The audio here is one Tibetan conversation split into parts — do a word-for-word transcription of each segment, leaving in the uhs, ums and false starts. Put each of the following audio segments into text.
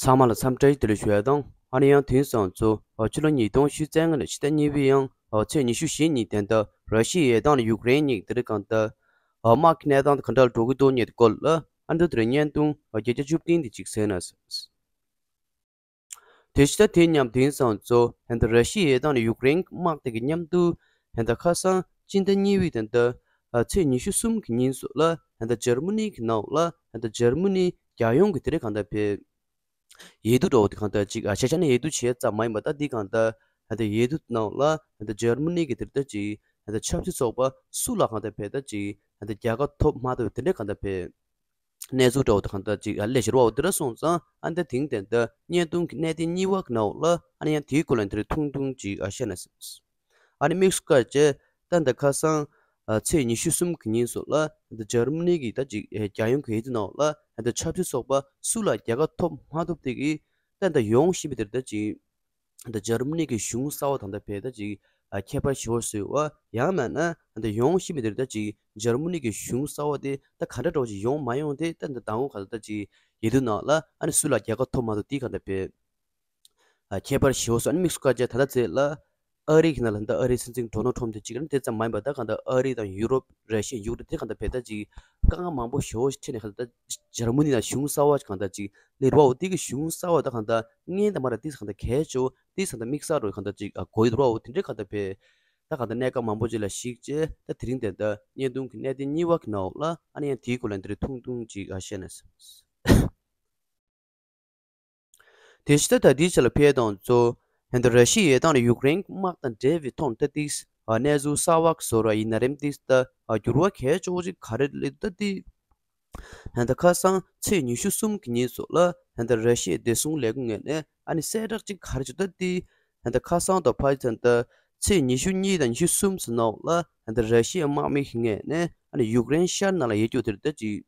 ཚང་མ་ལ་འཚམས་འདྲི་བདེ་ལེགས་ཞུ་ཡ་དང་། ཨ་ནི་ཡང་དེང་སང་ཚོ་ཕྱི་ལོ་ཉིས་སྟོང་ཉི་ཤུ་རྩ་ལྔ་ནས་ཕྱི་ཟླ་གཉིས་པའི་ཡང་ཚེས་ཉི་ཤུ་བཞི་ཉིན་དེ་འདྲ་ར་ཤི་ཡའི་དང་ཡུཀ་རེན་གཉིས་དེ་རིང་གང་ལྟར་དམག་གི་གནས་སྟངས་དེ་ག་འདྲ་འགྲོ་གི་འདུག་ཉེ་སྐོར་ལ་ཨ་འདྲ་དེ་རིང་བརྙན་ཐུང་བརྒྱ་ཆ་བཅུ་བདུན་དེ་གཅིག་གསན་ན། དེ་ཕྱི་ཟླ་དེའི་མཉམ་དེང་སང་ཚོ་ཧན་ད་ར་ཤི་ཡའི་དང་ནི་ཡུཀ་རེན་དམག་དེ་གི་མཉམ་དུ་ཧན་ད་ཁ་སང་སྤྱི་ཟླ་གཉིས་པའི་དེ་འདྲ་ཚེས་ཉི་ཤུ་གསུམ་གི་ཉིན་སོགས་ལ་ཧན་ད་འཇར་མ་ནི་གི་ནང་ལ་ཧན་ད་འཇར་མ་ནི་རྒྱལ་ཡོངས་ཀྱི་དེ་རིང་གང་ལྟར་བས་འོས་བསྡུ་འདྲ་བོ་དེ་གང་ལྟར་ཅིག་ཨ་ཆ་ཆ་ནས་འོས་བསྡུ་བྱས་ཙམ་མ་ཡིན་པ་ད་འདི་གང་ལྟར་ཧན་ད་འོས་བསྡུ་ནང་ལ་ཧན་ད་འཇར་མ་ནི་གི་དེ་ལྟར་ཅིག་ཧན་ད་ཆབ་སྲིད་ཚོགས་པ་སུ་ལ་གང་ལྟར་བས་ད་ཅིག་ཧན་ད་རྒྱལ་ཁ་ཐོབ་མ་ཐོབ་དེ་འདྲ་གང་ལྟར་བས། གནས་ཚུལ་འདྲ་བོ་དེ་གང་ལྟར་ཅིག་ཨ་ལས་བཞིར་བའོ་དེ་འདྲ་སོང་ཙང་ཨ་འདི་དེང་དེ་འདྲ་བརྙན་ཐུང་གི་གནད་དོན་གཉིས་པ་གི་ནང་ལ་ཨ་ནི་ཡང་དེའི་སྐོར་ལ་འདིར་ཐུང་ཐུང་ཅིག་ཨ་བཤད་ན་སྲིད། ཨ་ནི་དམིགས་སུ་བཀར་བྱས་ད་འདི་ཁ་སང་ཚེས་ཉི་ཤུ་གསུམ་གི་ཉིན་སོགས་ལ་འདི་འཇར་མ་ནི་གི་ད་ཅིག་རྒྱལ་ཡོངས་ཀྱི་འོས་བསྡུ་ནང་ལ་འདི་ཆབ་སྲིད་ཚོགས་པ་སུ་ལ་རྒྱལ་ཁ་ཐོབ་མ་ཐོབ་དེ་གི་ད་འདི་ཡོང་བཞིན་པའི་དེར་ད་ཅིག་ད་འཇར་མ་ནི་གི་གཞུང་གསར་བ་དང་ད་བལ་ད་ཅིག་ཨ་ཁྱད་པར་ཞེ་པོ་བཟོས་པ་ཡང་མིན་ན་ད་ཡོང་བཞིན་པའི་དེར་ད་ཅིག་འཇར་མ་ནི་གི་གཞུང་གསར་བ་དེ་ད་ག་འདྲ་འདྲ་བོ་ཅིག་ཡོང་མ་ཡོང་དེ་ད་ད་དང་པོ་ག་ད་ད་ཅིག་འོས་བསྡུ་ནང་ལ་ཨ་ནི་སུ་ལ་རྒྱལ་ཁ་ཐོབ་མ་ཐོབ་དེ་ག་ད་བལ་ཨ་ཁྱད་པར་ཞེ་པོ་བཟོས། ཨ་ནི་དམིགས་སུ་བཀར་བྱས་ད་ད་ཚེ་ལ་ཨ་རི་གི་ནང་ལ་ད་ཨ་རིའི་སྲིད་འཛིན་ཌོ་ནལ་ཊམ་དེ་གཅིག་ཨ་ནི་དེ་ཙམ་མ་ཡིན་པ་ད་ག་ད་ཨ་རི་དང་ཡུ་རོབ་ར་ཤི་ཡ་ཡུཀ་རེན་དེ་ག་ད་བལ་ད་ཅིག་དཀའ་ངལ་མང་པོ་ཞེ་པོ་ཞིག་འཕྲད་ནས་ག་ད་ད་འཇར་མ་ནི་ནང་གཞུང་གསར་བ་གང་ལྟར་ཅིག་སླེབས་པའོ། དེ་གི་གཞུང་གསར་བ་ད་གང་ལྟར་སྔོན་དང་མ་ར་ཏིས་གང་ལྟར་གལ་ཆེའོ། ཏིས་གང་ལྟར་དམིགས་བསལ་རོ་གང་ལྟར་ཅིག་ཨ་གོ་ཡི་འདུག་རོ། དེ་འདྲའི་གང་ལྟར་བས་ད་གང་ལྟར་གནད་འགག་མང་པོ་ཅིག་ལ་གཞིགས་བྱས་ད་དེ་རིང་དེ་ལྟར་བརྙན་ཐུང་གི་གནད་དོན་གཉིས་པ་གི་ནང་ལ་ཨ་ནི་ཡང་དེའི་སྐོར་ལ་འདི་རེ་ཐུང་ཐུང་ཅིག་ཨ་བཤད་ན། དེ་ཕྱི་ད་ད་དེའི་ཆ་ལ་ཕེ་དང་གཙོ་ཧན་ད་ར་ཤི་ཡའི་དང་ནི་ཡུཀ་རེན་དམག་དང་འབྲེལ་བའི་ཐོག་ཏ་ཏིས་གནས་ཚུལ་གསར་བ་བཟོ་ར་ཡིན་ན་རེམ་ཏིས་ད་འགྱུར་བ་གལ་ཆེ་བོ་ཅིག་ག་རེ་ལས་ད་ཏི། ཧན་ད་ཁ་སང་ཚེས་ཉི་ཤུ་གསུམ་གི་ཉིན་སོགས་ལ་ཧན་ད་ར་ཤི་ཡའི་བདེ་སྲུང་ལས་ཁུངས་ངོས་ནས་ཨ་ནི་གསལ་བསྒྲགས་ཅིག་ག་རེ་བྱུང་ད་ཏི། ཧན་ད་ཁ་སང་དང་ཕ་ཧན་ད་ཚེས་ཉི་ཤུ་གཉིས་དང་ཉི་ཤུ་གསུམ་ཙམ་ནང་ལ་ཧན་ད་ར་ཤི་ཡའི་དམག་མི་ཞིག་ངོས་ནས་ཨ་ནི་ཡུཀ་རེན་ཤར་ནང་ལ་ཡོད་རྒྱུ་དེར་ད་ཅིག་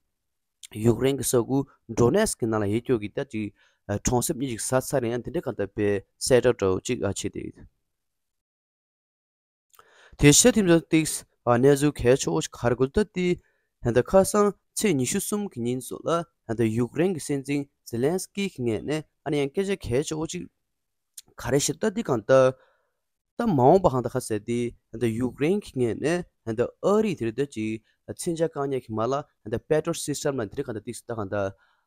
ཡུཀ་རེན་གྱི་ས་ཁུལ་ཌོ་ནེ་སི་ཀི་ནང་ལ་ཡོད་རྒྱུ་གི་ད་ཅིག་གྲོང་གསེབ་གཉིས་ཅིག་ཟ་ཚར་ཡང་དེ་འདྲ་གང་ལྟར་བའི་གསལ་བསྒྲགས་འདྲ་བོ་ཅིག་ཨ་བྱས་ཏེ། དེ་ཤ་ཐིམ་ཚང་ཏིགས་ཨ་གནས་ཚུལ་གལ་ཆེ་བོ་ཞིག་ག་རེ་གོ་ད་ཏི། ཧན་ད་ཁ་སང་ཚེས་ཉི་ཤུ་གསུམ་གི་ཉིན་སོགས་ལ་ཧན་ད་ཡུཀ་རེན་གྱི་སྲིད་འཛིན་ཛེ་ལན་སི་ཀི་གི་ངོས་ནས་ཨ་ནི་ཡང་སྐད་ཆ་གལ་ཆེ་བོ་ཅིག་ག་རེ་ཞིག་ད་ཏི་གང་ལྟར། ད་མ་འོངས་པ་ཧང་ད་ཁ་ཟེར་ཏེ་ཧན་ད་ཡུཀ་རེན་གྱི་ངོས་ནས་ཧན་ད་ཨ་རི་དེར་ད་ཅིག་མཚོན་ཆ་བཀག་ཉར་གྱི་མ་ལག་ཧན་ད་པེ་ཊོ་སི་སི་ཊམ་ལ་དེ་རིང་གང་ད་ཏིགས་ད་གང་ད་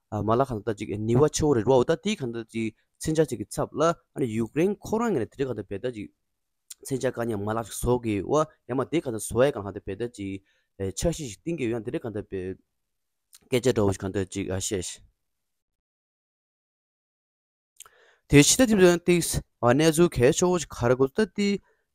མ་ལག་གང་ད་ཅིག་ནུས་པ་ཆེ་བོ་རེད་བ། འོ་ད་ཏི་གང་ད་ཅིག་མཚོན་ཆ་ཅིག་གི་ཚབ་ལ་ཨ་ནི་ཡུཀ་རེན་ཁོ་རང་ངོས་ནས་དེ་རིང་གང་ད་བས་ད་ཅིག་མཚོན་ཆ་བཀག་ཉར་མ་ལག་ཅིག་བཟོ་གི་ཡོད་ཡང་མ་དེ་གང་ལྟར་བཟོ་ཡ་གང་ལྟར་བས་ད་ཅིག་འཆར་གཞི་ཞིག་བཏིང་གི་ཡོད་ཡང་དེ་འདྲ་གང་ལྟར་བས་སྐད་ཆ་འདྲ་བོ་ཞིག་གང་ལྟར་ཅིག་ཨ་བཤད་ཤིག་དེ་ཕྱི་ད་དེ་ཏིགས་གནས་ཚུལ་གལ་ཆེ་བོ་ཞིག་ག་རེ་གོ་ད་ཏི་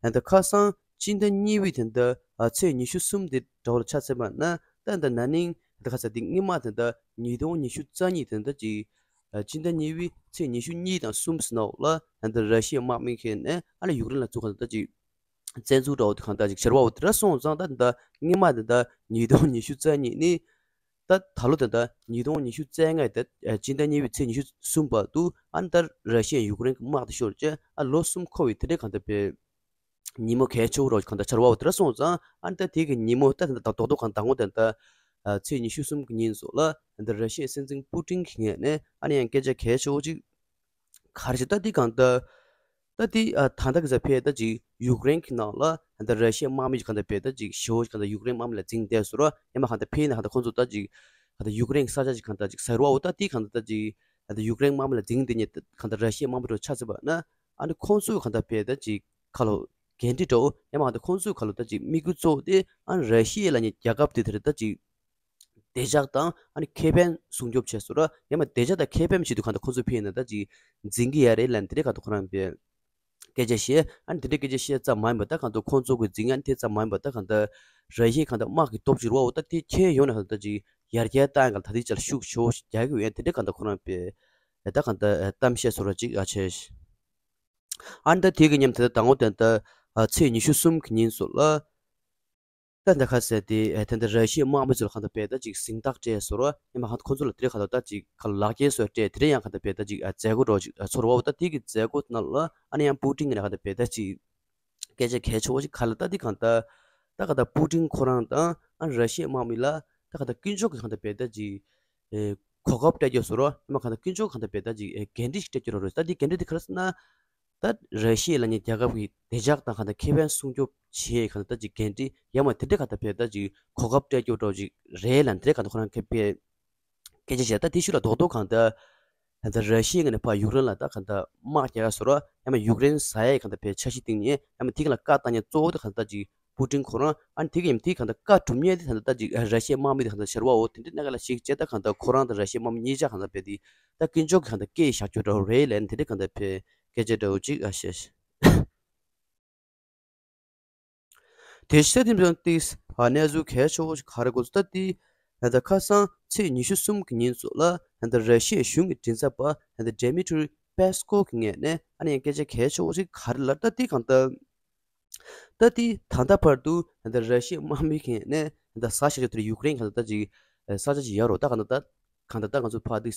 ཧན་ད་ཁ་སང་སྤྱི་ཟླ་གཉིས་པའི་དེ་འདྲ་ཚེས་ཉི་ཤུ་གསུམ་དེ་འདྲ་བོ་ལ་ཆ་མཚོན་པ་ན་ད་ད་ན་ནིང་ད་ཁ་ས་དེ་སྔོན་མ་དེ་འདྲ་ཉིས་སྟོང་ཉི་ཤུ་རྩ་གཉིས་དེ་འདྲ་ཅིག་སྤྱི་ཟླ་གཉིས་པའི་ཚེས་ཉི་ཤུ་གཉིས་དང་གསུམ་ཟིན་འོག་ལ་ད་ལྟ་ར་ཤི་ཡའི་དམག་མི་ཁེ་ནས་ཨ་ནི་ཡུཀ་རེན་ལ་ཚུགས་ག་ད་ལྟ་ཅིག་བཙན་འཛུལ་འདྲ་བོ་དེ་གང་ལྟར་ཅིག་བྱེད་པ་འོ་དེ་འདྲ་སོང་ཙང་ད་ད་སྔོན་མ་ད་ད་ཉིས་སྟོང་ཉི་ཤུ་རྩ་གཉིས་ནི་ད་ད་ལོ་ད་ད་ཉིས་སྟོང་ཉི་ཤུ་རྩ་ལྔ་ད་སྤྱི་ཟླ་གཉིས་པའི་ཚེས་ཉི་ཤུ་གསུམ་བར་དུ་ཨ་ནི་ད་ར་ཤི་ཡ་ཡུཀ་རེན་གྱི་དམག་དེ་ཤོར་རྗེས་ཨ་ལོ་གསུམ་འཁོར་བའི་དེ་འདྲའི་གང་ལྟར་བས། ཉིན་མོ་གལ་ཆེ་བོ་རོགས་གང་ལྟར་ཆར་བ་འོ་དེ་འདྲ་སོང་ཙང་ཨ་ནི་ད་དེ་གི་ཉིན་མོ་ད་ད་ད་རྡོག་རྡོག་གང་དང་པོ་ད་ད་ཚེས་ཉི་ཤུ་གསུམ་གི་ཉིན་སོགས་ལ་ད་ར་ཤི་ཡའི་སྲིད་འཛིན་པུ་ཏིན་གྱི་ངོས་ནས་ཨ་ནི་ཡང་སྐད་ཆ་གལ་ཆེ་བོ་ཅིག་ག་རེ་ཞིག་ད་དེ་གང་ལྟར་ད་དེ་ད་ལྟ་གི་ས་ཕེ་ད་ཅིག་ཡུཀ་རེན་གྱི་ནང་ལ་ད་ར་ཤི་ཡའི་དམག་མི་ཅིག་གང་ལྟར་ཕེ་ད་ཅིག་ཞེ་བོ་ཅིག་གང་ལྟར་ཡུཀ་རེན་དམག་མི་ལ་འཛིང་བསྡད་སོང་ར་ཡང་མ་གང་ལྟར་ཕེ་ཡིན་ན་གང་ལྟར་ཁོང་ཚོ་ད་ཅིག་གང་ལྟར་ཡུཀ་རེན་གྱི་ས་ཆ་ཅིག་གང་ལྟར་ཅིག་ཟ་རུ་བ་འོ་ད་དེ་གང་ལྟར་ད་ཅིག་གང་ལྟར་ཡུཀ་རེན་དམག་མི་ལ་འཛིང་བསྡད་ཉེ་གང་ལྟར་ར་ཤི་ཡའི་དམག་མི་རུ་ཆ་ཚུད་པ་ན། ཨ་ནི་ཁོང་ཚོས་གང་ལྟར་བས་ད་ཅིག་ཁ་ལོ་འགན་འཁྲི་འདྲ་བོ་ཡང་མ་གང་ལྟར་ཁོང་ཚོས་ཁ་ལོ་ད་ཅིག་དམིགས་ཡུལ་གཙོ་བོ་དེ་ཨ་ནི་ར་ཤི་ཡ་ལ་ཉེ་རྒྱལ་ཁབ་དེ་དེར་ད་ཅིག་བདེ་འཇགས་དང་ཨ་ནི་ཁེ་ཕན་སྲུང་སྐྱོབ་བྱས་སོང་ར་ཡང་མ་བདེ་འཇགས་དང་ཁེ་ཕན་བྱེད་དུས་གང་ལྟར་ཁོང་ཚོས་ཕེ་ཡིན་ན་ད་ཅིག་འཛིང་གི་ཡ་རེད་ལ་དེ་འདྲའི་གང་ལྟར་ཁོ་རང་བས་སྐད་ཆ་བཤད། ཨ་ནི་དེ་འདྲའི་སྐད་ཆ་བཤད་ཙམ་མ་ཡིན་པ་ད་གང་ལྟར་ཁོང་ཚོ་གི་འཛིང་ཡ་དེ་ཙམ་མ་ཡིན་པ་ད་གང་ལྟར་ར་ཤི་ཡའི་གང་ལྟར་དམག་གི་སྟོབས་ཤུགས་རོ་འོ་ད་དེ་ཁྱེད་ཡོང་ན་གང་ལྟར་ད་ཅིག་ཡར་རྒྱས་བཏང་ཡ་གང་ལྟར་ད་དེ་ཅར་ཤུགས་ཆེ་བོ་ཞིག་རྒྱག་གི་ཡོད་ཡ་དེ་འདྲའི་གང་ལྟར་ཁོ་རང་བས་ད་གང་ལྟར་གཏམ་བཤད་བཟོ་འདྲ་ཅིག་ཨ་བྱས། ཨ་ནི་ད་དེ་གི་མཉམ་དེ་ད་དང་པོ་དེ་ད་ཚེས་ཉི་ཤུ་གསུམ་གི་ཉིན་སོགས་ལ། ད་ད་ཁ་ཟེར་དེ་དེ་ད་ར་ཤི་ཡའི་དམག་མི་ཚོ་ལ་གང་ལྟར་བས་ད་ཅིག་གཟེངས་རྟགས་སྤྲད་སོང་ར་ཡང་མ་གང་ལྟར་ཁོང་ཚོ་ལ་དེ་རིང་གང་ལྟར་ད་ཅིག་ག་ལ་ལག་འཁྱེར་སོགས་སྤྲད་དེ་རིང་ཡང་གང་ལྟར་བས་ད་ཅིག་མཛད་སྒོ་འདྲ་ཅིག་ཚོར་བ་འོ་ད་དེ་གི་མཛད་སྒོ་ནང་ལ་ཨ་ནི་ཡང་པུ་ཏིན་གི་ནས་གང་ལྟར་བས་ད་ཅིག་སྐད་ཆ་གལ་ཆེ་བོ་ཅིག་ག་ལ་ད་དེ་གང་ལྟར་ད་གང་ལྟར་པུ་ཏིན་ཁོ་རང་དང་ཨ་ནི་ར་ཤི་ཡའི་དམག་མི་ལ་ད་གང་ལྟར་དཀོན་མཆོག་གི་གང་ལྟར་བས་ད་ཅིག་གོ་སྐབས་སྤྲད་རྒྱུ་བཟོ་རོགས་ཡང་མ་གང་ལྟར་དཀོན་མཆོག་གང་ལྟར་བས་ད་ཅིག་འགན་འཁྲི་ཞིག་སྤྲད་རྒྱུ་རོགས་རེད། ད་འདི་འགན་འཁྲི་འདི་ག་རེ་ཟེར་ན། ད་ར་ཤི་ཡ་ལབ་མཁན་རྒྱལ་ཁབ་ཀྱི་བདེ་འཇགས་དང་གང་ལྟར་ཁེ་ཕན་སྲུང་སྐྱོབ་བྱེད་གང་ལྟར་ད་ཅིག་འགན་འཁྲི་ཡང་མ་དེ་འདྲའི་གང་ལྟར་བས་ད་ཅིག་གོ་སྐབས་སྤྲད་རྒྱུ་འདྲ་ཅིག་རེད་ལབ་དེ་འདྲའི་གང་ལྟར་ཁོ་རང་ཁེ་ཕན། སྐད་ཆ་བཤད། ད་དེ་ཤུགས་ལ་རྡོག་རྡོག་གང་ལྟར་ད་ལྟ་ར་ཤི་ཡའི་ངོས་ནས་ཕར་ཡུཀ་རེན་ལ་ད་གང་ལྟར་དམག་རྒྱག་ཡ་བཟོ་ར་ཡང་མ་ཡུཀ་རེན་ཟ་ཡའི་གང་ལྟར་ཕའི་འཆར་གཞི་བཏིང་ནས་ཡང་མ་དེ་ག་ལ་བཀའ་བཏང་མཁན་གཙོ་བོ་ད་གང་ལྟར་ཅིག་པུ་ཏིན་ཁོ་རང་ཨ་ནི་དེ་ག་ཡང་དེ་གང་ལྟར་བཀའ་སྒྲུབ་མཁན་དེ་ད་ལྟ་ཅིག་ར་ཤི་ཡའི་དམག་མི་དེ་གང་ལྟར་ཤར་བའོ། དེ་འདྲའི་གནད་འགག་ལ་གཞིགས་བྱས་ད་གང་ལྟར་ཁོ་རང་དང་ར་ཤི་ཡའི་དམག་མི་གཉིས་ཆ་གང་ལྟར་ཕའི་དེ་ད་དཀོན་མཆོག་གི་གང་ལྟར་སྐད་བཞག་རྒྱུ་འདྲ་བོ་རེད་ལབ་ནས་དེ་འདྲའི་གང་ལྟར་ཕའི་སྐད་ཆ་འདྲ་བོ་ཅིག་ཨ་བཤད། དེ་ཤེས་ཐིམ་སོང་ཏིས་ཨ་གནས་ཚུལ་གལ་ཆེ་བོ་ཞིག་ག་རེ་གོ་ཚུལ་ད་ཏི་ད་ལྟ་ཁ་སང་ཚེས་ཉི་ཤུ་གསུམ་གྱི་ཉིན་སོགས་ལ་ད་ལྟ་ར་ཤི་ཡའི་གཞུང་གི་མགྲིན་ཚབ་པ་ད་ལྟ་ཌེ་མི་ཏྲི་པེ་སི་ཀོ་གི་ངོས་ནས་ཨ་ནི་ཡང་སྐད་ཆ་གལ་ཆེ་བོ་ཞིག་ག་རེ་ལབ་ད་ཏི་གང་ལྟར་ད་ཏི་ད་ལྟ་བར་དུ་ད་ལྟ་ར་ཤི་ཡའི་དམག་མི་གི་ངོས་ནས་ད་ལྟ་ས་ཆ་ཞིག་དེར་ཡུཀ་རེན་གང་ལྟར་ད་ཅིག་ས་ཆ་ཅིག་ཡོད་རོགས་ད་གང་ལྟར་ད་གང་ལྟར་ད་ང་ཚོ་ཕར་ཏི་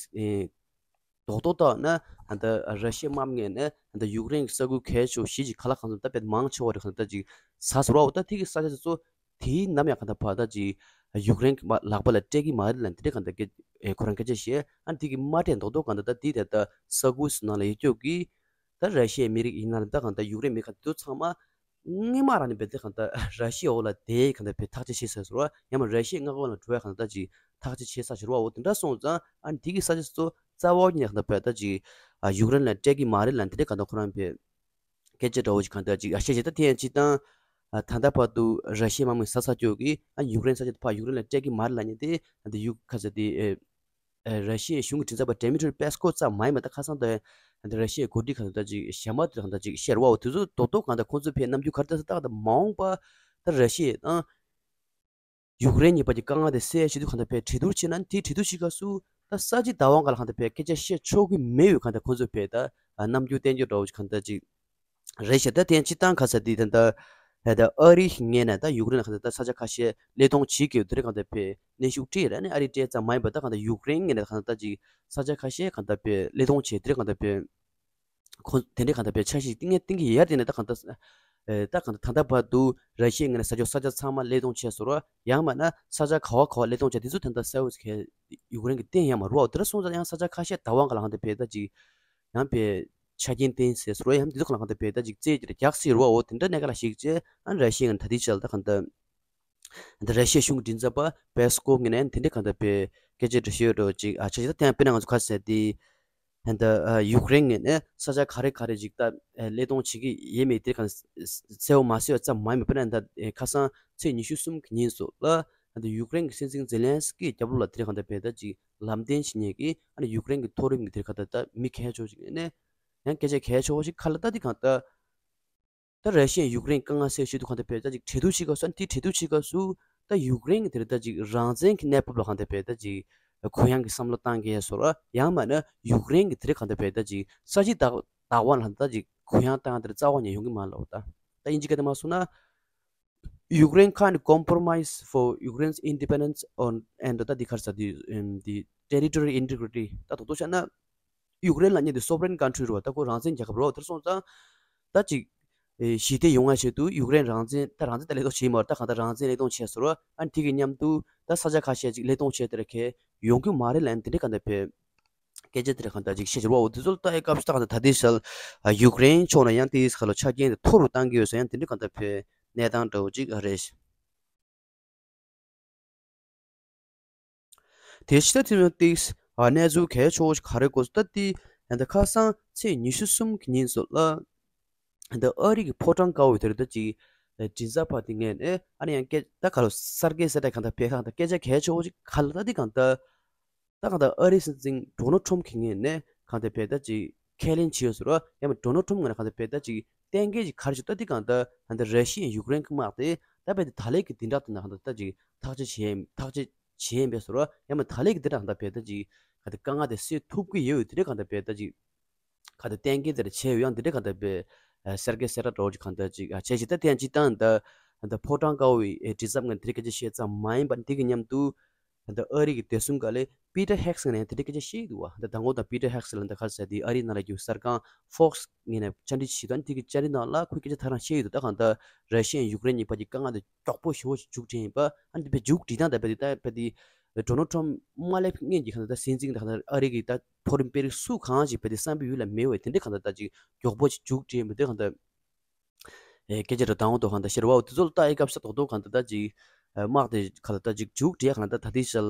རྡོག་རྡོག་བཏགས་ན་ད་ལྟ་ར་ཤི་ཡའི་དམག་མི་ངོས་ནས་ད་ལྟ་ཡུཀ་རེན་གྱི་ས་ཁུལ་གལ་ཆེ་བ་བཞི་ཅིག་ག་ལ་གང་འཚམ་ད་དཔེ་མང་ཆེ་བ་རེ་གང་ལྟར་ཅིག་ཟ་ཟེར་བ་འོ། ད་དེ་གི་ས་ཆ་དེ་ཚོ་དེའི་ནམ་ཡང་གང་ལྟར་ཕར་ད་ཅིག་ཡུཀ་རེན་གྱི་མ་ལག་པ་ལ་སྤྲད་ཀྱི་མ་རེད་ལབ་དེ་འདྲ་གང་ལྟར་སྐད་ཁོ་རང་སྐད་ཆ་བཤད། ཨ་ནི་དེ་གི་མ་སྤྲད་མདོག་མདོག་གང་ལྟར་ད་དེ་ད་ལྟ་ས་ཁུལ་སུ་ནང་ལ་ཡོད་རྒྱུ་གི་ད་ར་ཤི་ཡའི་མི་རིགས་ཡིན་ན་རེད་ད་གང་ལྟར་ཡུཀ་རེན་མི་གང་ལྟར་ཚང་མ། སྔོན་མ་རང་ནས་བལྟས་ཏེ་གང་ལྟར་ར་ཤི་ཡའི་འོག་ལ་བསྡད་གང་ལྟར་བས་ཐག་གཅོད་བྱེད་ས་ཟེར་བ་ཡང་མ་ར་ཤི་ཡའི་མངའ་ཁོངས་ལ་འགྲོ་བའི་གང་ལྟར་ཅིག་ཐག་གཅོད་བྱེད་ས་ཟེར་བའོ། དེ་འདྲ་སོང་ཙང་ཨ་ནི་དེ་གི་ས་ཆ་སོ་རྩ་བ་ཉིད་ནས་གང་ལྟར་བས་ད་ཅིག་ཡུཀ་རེན་ལ་སྤྲད་ཀྱི་མ་རེད་ལབ་དེ་འདྲ་གང་ལྟར་ཁོ་རང་བས་སྐད་ཆ་འདྲ་བོ་ཅིག་གང་ལྟར་ཅིག་ཨ་བཤད་བྱས། ད་དེ་ཡང་སྤྱིར་བཏང་ད་ལྟ་བར་དུ་ར་ཤི་ཡའི་དམག་མི་ཟ་ས་ཅོག་གི་ཨ་ནི་ཡུཀ་རེན་ས་ཆ་དེ་ཕར་ཡུཀ་རེན་ལ་སྤྲད་ཀྱི་མ་རེད་ལབ་མཁན་དེ་ད་ལྟ་ཡུཀ་ཁ་ས་དེ། ཨེ་ར་ཤི་ཡའི་གཞུང་གི་མགྲིན་ཚབ་པ་ཌེ་མི་ཏྲི་པེ་སི་ཀོ་ཙམ་མ་ཡིན་པ་ད་ཁ་སང་ད་ད་ར་ཤི་ཡའི་འགོ་ཁྲིད་གང་ལྟར་ཅིག་གཞན་པ་དེ་གང་ལྟར་ཅིག་ཤར་བའོ། དེ་ཚོ་རྡོག་རྡོག་གང་ལྟར་ཁོང་ཚོའི་ཕའི་རྣམ་འགྱུར་ག་རེ་ལྟ་ས་ད་གང་ལྟར་མ་འོངས་པ་ད་ར་ཤི་ཡ་དང་ཡུཀ་རེན་གཉིས་བར་གྱི་དཀའ་ངལ་དེ་སེལ་ཡ་ཆེད་དུ་གང་ལྟར་ཕའི་གྲོས་བསྡུར་བྱེད་ན་དེའི་གྲོས་བསྡུར་བྱེད་སྐབས་སུ་ད་ས་ཆའི་བདག་དབང་སྒང་ལ་གང་ལྟར་ཕའི་སྐད་ཆ་བཤད་ཆོག་གི་མེད་པའི་གང་ལྟར་ཁོང་ཚོའི་ཕའི་ད་རྣམ་འགྱུར་བསྟན་རྒྱུ་འདྲ་བོ་ཅིག་གང་ལྟར་ཅིག་རེད་ཤག་ད་དེ་ཡང་སྤྱིར་བཏང་ཁ་ས་དེ་ད་ལྟ་ད་ལྟ་ཨ་རི་ངོས་ནས་ད་ཡུཀ་རེན་ལ་གང་ལྟར་ད་ས་ཆ་ཁ་ཤས་བློས་གཏོང་བྱེད་དགོས་དེ་རེད་གང་ལྟར་བས་གནོན་ཤུགས་སྤྲད་ར་ནས་ཨ་རི་སྤྲད་ཙམ་མ་ཡིན་པ་ད་གང་ལྟར་ཡུཀ་རེན་ངོས་ནས་གང་ལྟར་ཅིག་ས་ཆ་ཁ་ཤས་གང་ལྟར་བས་བློས་གཏོང་བྱེད་དེ་རེད་གང་ལྟར་བས་ཁོ་དེ་འདྲའི་གང་ལྟར་བས་འཆར་གཞི་གཏིང་ངེ་གཏིང་གི་ཡར་དེ་ནས་ད་གང་ལྟར་ད་གང་ལྟར་ད་ལྟ་བར་དུ་ར་ཤི་ཡའི་ངོས་ནས་ས་ཕྱོགས་ས་ཆ་ཚང་མ་བློས་གཏོང་བྱས་སོང་ར་ཡང་མིན་ན་ས་ཆ་ག་བ་ག་བ་བློས་གཏོང་བྱས་དེ་ཚོ་ད་ལྟ་གསལ་བོ་ཞིག་ཡུཀ་རེན་གྱི་བསྟན་ཡང་མ་རུ་བ་དེ་འདྲ་སོང་ཙང་ཡང་ས་ཆ་ཁ་ཤས་བདག་དབང་གང་ལ་གང་ལྟར་བས་ད་ཅིག་ཡང་པའི་ཆ་རྐྱེན་བསྟན་ཟེར་སོ་ཡང་འདི་ཚོ་གང་ལ་གང་ལྟར་བས་ད་ཅིག་རྩེད་ཀྱི་རྒྱག་སྲིད་རོ་འོ་དེ་འདྲ་གནད་འགག་ལ་ཞིག་བྱས་ཨ་ནི་ར་ཤི་ཡའི་ད་ལྟའི་ཆར་ད་གང་ལྟར་ད་ར་ཤི་ཡའི་གཞུང་གི་མགྲིན་ཚབ་པ་པེ་སི་ཀོབ་ངོས་ནས་དེ་འདྲ་གང་ལྟར་བས་སྐད་ཆ་འདྲ་ཞུས་ཡོད་འགྲོ་ཅིག་ཨ་ཆ་ཞིག་ད་དེ་ཡང་དཔེར་ན་ང་ཚོ་ཁ་ཟེར་དེ་ད་ཡུཀ་རེན་ངོས་ནས་ས་ཆ་ག་རེ་ག་རེ་ཅིག་ད་བློས་གཏོང་བྱེད་ཀྱི་ཡས་མེད་དེ་གང་གསལ་བོ་མ་གསལ་བ་ཙམ་མ་ཡིན་པ་དཔེར་ན་ད་ཁ་སང་ཚེས་ཉི་ཤུ་གསུམ་གྱི་ཉིན་སོགས་ལ་ད་ཡུཀ་རེན་གྱི་སྲིད་འཛིན་ཛེ་ལན་སི་ཀི་རྒྱབ་ལོགས་ལ་དེ་འདྲ་གང་ལྟར་བས་ད་ཅིག་ལམ་སྟོན་བྱེད་མཁན་གྱི་ཨ་ནི་ཡུཀ་རེན་གྱི་མཐོ་རིམ་གྱི་དེར་ཁ་ད་ལྟ་མི་གལ་ཆེ་བ་ཞིག་ནས་ཡང་སྐད་ཆ་གལ་ཆེ་བ་ཞིག་ཁ་ལ་ལྟ་དེ་གང་ལྟ་ད་ར་ཤི་ཡས་ཡུཀ་རེན་དཀའ་ངལ་སེལ་ཆེད་དུ་གང་ལྟ་བས་ད་ཅིག་གྲོས་བསྡུར་བྱེད་སྐབས་སུ་ཨ་ནི་དེ་གྲོས་བསྡུར་བྱེད་སྐབས་སུ་ད་ཡུཀ་རེན་གྱི་དེར་ད་ཅིག་རང་བཙན་གྱི་གནས་བབ་ལ་གང་ལྟ་བས་ད་ཅིག་གུ་ཡངས་ཀྱི་བསམ་བློ་བཏང་གི་ཡས་སོ་ར་ཡང་མིན་ན་ཡུཀ་རེན་གྱི་དེར་གང་ལྟ་བས་ད་ཅིག་ས་ཆའི་བདག་བདག་དབང་ལ་ད་ཅིག་གུ་ཡངས་བཏང་དེར་རྩ་བ་ནས་ཡོང་གི་མ་ལོ་ད་ད་དབྱིན་ཇི་སྐད་དུ་མ་སོང་ན། Ukraine can't compromise for Ukraine's independence on and ད་འདི་ག་རེ་ཟེར་དུས་ཨམ་འདི་territory integrity ད་དོག་དོག་བྱས་ན་ཡུཀ་རེན་ལབ་མཁན་འདི་sovereign country རེད་བ། ད་ཁོ་རང་བཙན་རྒྱལ་ཁབ་རེད་བ། དེར་སོང་ཙང་ད་ཅིག་ཨེ་ཞི་བདེ་ཡོང་བའི་ཆེད་དུ་ཡུཀ་རེན་རང་བཙན་ད་རང་བཙན་ད་བློས་གཏོང་བྱེད་མ་རེད། ད་གང་ལྟར་རང་བཙན་བློས་གཏོང་བྱས་ཟེར་བ། ཨ་ནི་དེ་གི་མཉམ་དུ་ད་ས་ཆ་ཁ་ཤས་ཅིག་བློས་གཏོང་བྱས་དེར་ཁེ་ཡོང་རྒྱུ་མ་རེད་ལབ་ནས་དེ་འདྲ་གང་ལྟར་བས་སྐད་ཆ་དེ་འདྲ་གང་ལྟར་ཅིག་བཤད་ཀྱི་རེད་བ། འོ་དེ་ཚོ་ལ་ལྟ་ཡི་སྐབས་སུ་ད་གང་ལྟར་ད་ལྟའི་ཆར་ཨ་ཡུཀ་རེན་ཕྱོགས་ནས་ཡང་དེའི་ཁ་ལོ་ཆ་རྐྱེན་དེ་མཐོ་རུ་བཏང་གི་ཡོད་ཟེར་ཡང་དེ་འདྲ་གང་ལྟར་བས་གནས་སྟངས་འདྲ་བོ་ཅིག་ཨ་རེད། དེ་ཕྱི་ད་དེ་ནས་ཏིགས་ཨ་གནས་ཚུལ་གལ་ཆེ་བོ་ཞིག་ག་རེ་གོ་སོང་ད་དེ་ཡང་ད་ཁ་སང་ཚེས་ཉི་ཤུ་གསུམ་གྱི་ཉིན་སོགས་ལ་ཡང་ད་ཨ་རི་གི་ཕོ་བྲང་དཀར་པོའི་དེར་ད་ཅིག་མགྲིན་ཚབ་པ་དེ་ངོས་ནས་ཨ་ནི་ཡང་སྐད་ད་ག་ལ་སར་གེ་སེ་ར་གང་ལྟར་བས་གང་ལྟར་སྐད་ཆ་གལ་ཆེ་བོ་ཞིག་ག་ལ་ད་དེ་གང་ལྟར་ད་གང་ལྟར་ཨ་རིའི་སྲིད་འཛིན་ཌོ་ནལ་ཊམ་གྱི་ངོས་ནས་གང་ལྟར་བས་ད་ཅིག་ཁས་ལེན་བྱས་ཡོད་ཟེར་བ། ཡང་མིན་ཌོ་ནལ་ཊམ་ངོས་ནས་གང་ལྟར་བས་ད་ཅིག་གཏན་འཁེལ་ཅིག་ག་རེ་བྱས་ད་འདི་གང་ལྟར་ད་ལྟ་ར་ཤི་ཡས་ཡུཀ་རེན་གྱི་དམག་དེ་ད་བས་ད་ད་ལན་གྱི་བདུན་ཕྲག་དེ་ནང་གང་ལྟར་ད་ཅིག་ཐག་གཅོད་བྱས་ཡིན་ཐག་གཅོད་བྱས་ཡིན་པས་ཟེར་བ། ཡང་མིན་ད་ལན་གྱི་བདུན་ཕྲག་གང་ལྟར་བས་ད་ཅིག་གང་ལྟར་དཀའ་ངལ་དེ་སེལ་ཐུབ་ཀྱི་ཡོད་དེ་འདྲ་གང་ལྟར་བས་ད་ཅིག་གང་ལྟར་གཏན་འཁེལ་དེ་འདྲ་བྱས་ཡོད། ཡང་དེ་འདྲ་གང་ལྟར་བས་སར་གེ་སེ་ར་འདྲ་བོ་ཅིག་གང་ལྟར་ཅིག་བྱས་ཤིག་ད་དེ་ཡང་སྤྱིར་བཏང་ད་ད་ཕོ་བྲང་དཀར་པོའི་མགྲིན་ཚབ་ངོས་ནས་དེ་འདྲ་སྐད་ཆ་བཤད་ཙམ་མ་ཡིན་པར་འདི་གི་མཉམ་དུ། ད་ལྟ་ཨ་རི་གི་བདེ་སྲུང་སྒང་ལས་པི་ཏར་ཧེག་སི་ངོས་ནས་དེ་འདྲའི་སྐད་ཆ་བཤད་ཀྱི་འདུག་བ། ད་མདང་དགོང་དང་པི་ཏར་ཧེག་སི་ལ་ད་ག་རེ་ཟེར་དེ་ཨ་རིའི་ནང་ལ་རྒྱུ་གསར་ཁང་Fox་ངོས་ནས་བཅར་འདྲི་བྱེད་དུས་ཨ་ནི་དེ་གི་བཅར་འདྲི་ནང་ལ་ཁོས་སྐད་ཆ་ཐག་རང་བཤད་ཀྱི་འདུག་ད་གང་ལྟར་ར་ཤི་ཡ་ཡུཀ་རེན་གཉིས་བར་གྱི་དཀའ་ངལ་དེ་མགྱོགས་པོ་ཞེ་པོ་ཞིག་མཇུག་སྒྲིལ་ཡིན་པ། ཨ་ནི་དེ་བས་མཇུག་སྒྲིལ་སྟངས་ད་བས་དེ་ད་བས་དེ་ ཌོ་ནལ་ཊམ་མ་སླེབས་སྔོན་གྱི་གང་ལྟར་ད་སྲིད་འཛིན་དང་གང་ལྟར་ཨ་རི་གི་ད་མཐོ་རིམ་དཔོན་རིགས་སུ་གང་ཞིག་བས་དེ་བསམ་པའི་ཡུལ་ལ་མེད་པའི་དེ་འདྲའི་གང་ལྟར་ད་ཅིག་མགྱོགས་པོ་ཅིག་མཇུག་སྒྲིལ་མི་འདུག་གང་ལྟར། ཨེ་སྐད་ཆ་ར་དང་པོ་དང་གང་ལྟར་ཤེས་ར་བ་འོ་དེ་ཚོ་ལ་ལྟ་ཡི་སྐབས་ཤ་དོག་དོག་གང་ལྟར་ད་ཅིག་དམག་དེ་གང་ལྟར་ད་ཅིག་མཇུག་སྒྲིལ་གང་ལྟར་ད་དེ་ཤལ།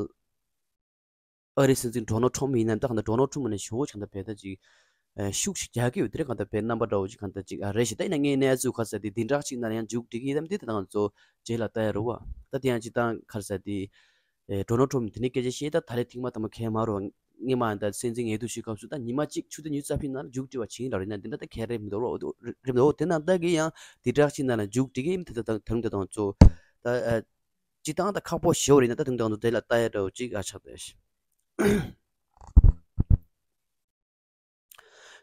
ཨ་རིའི་སྲིད་འཛིན་ཌོ་ནལ་ཊམ་ཡིན་ན་ད་གང་ལྟར་ཌོ་ནལ་ཊམ་ནས་ཞུ་བོ་ཆགས་ད་བས་ད་ཅིག་ཤུགས་ཤིག་རྒྱག་གི་ཡོད་དེ་རེད་གང་ལྟར་བས་རྣམ་པ་འདྲ་བོ་ཅིག་གང་ལྟར་ཅིག་རེད་ཤི་ད་ཡིན་ན་ངའི་གནས་ཚུལ་ག་ས་དེ་འདི་འདྲ་ཅིག་ན་ཡང་མཇུག་སྒྲིལ་གི་ཡིན་དམ་དེ་ད་ང་ཚོ་རྗེས་ལ་ལྟ་ཡ་རུ་བ་ད་དེ་ཡང་ཅི་ད་ག་ས་དེ། ཨེ་ཌོ་ནལ་ཊམ་དེ་ནས་སྐད་ཆ་བཤད་ད་ད་ལས་ཐེངས་མ་ཐམ་པ་གས་མ་རོ། ངས་མ་ཡང་ད་སྲིད་འཛིན་ངལ་དུ་ཞུས་སྐབས་སུ་ད་ཉི་མ་གཅིག་ཆུ་ཚོད་ཉི་ཤུ་རྩ་བཞི་ནང་ལ་མཇུག་སྒྲིལ་བ་བྱིན་ར་རེད་ན་དེ་འདྲ་ད་གས་རེད་མི་འདུག་རོ་རེད་མི་འདུག་དེ་ན་ད་གི་ཡང་དེ་དྲག་ཅིག་ན་ལ་མཇུག་སྒྲིལ་གི་ཡིན་དེ་ད་ད་དུང་ད་དང་ཚོ་ད་ཨ་སྤྱི་བཏང་ད་ཁག་པོ་ཞེ་བོ་རེད་ན་ད་དུང་ད་དང་ཚོ་དེ་ལ་ལྟ་ཡ་འདྲ་བོ་ཅིག་ཨ་ཆགས་ད་ཤི།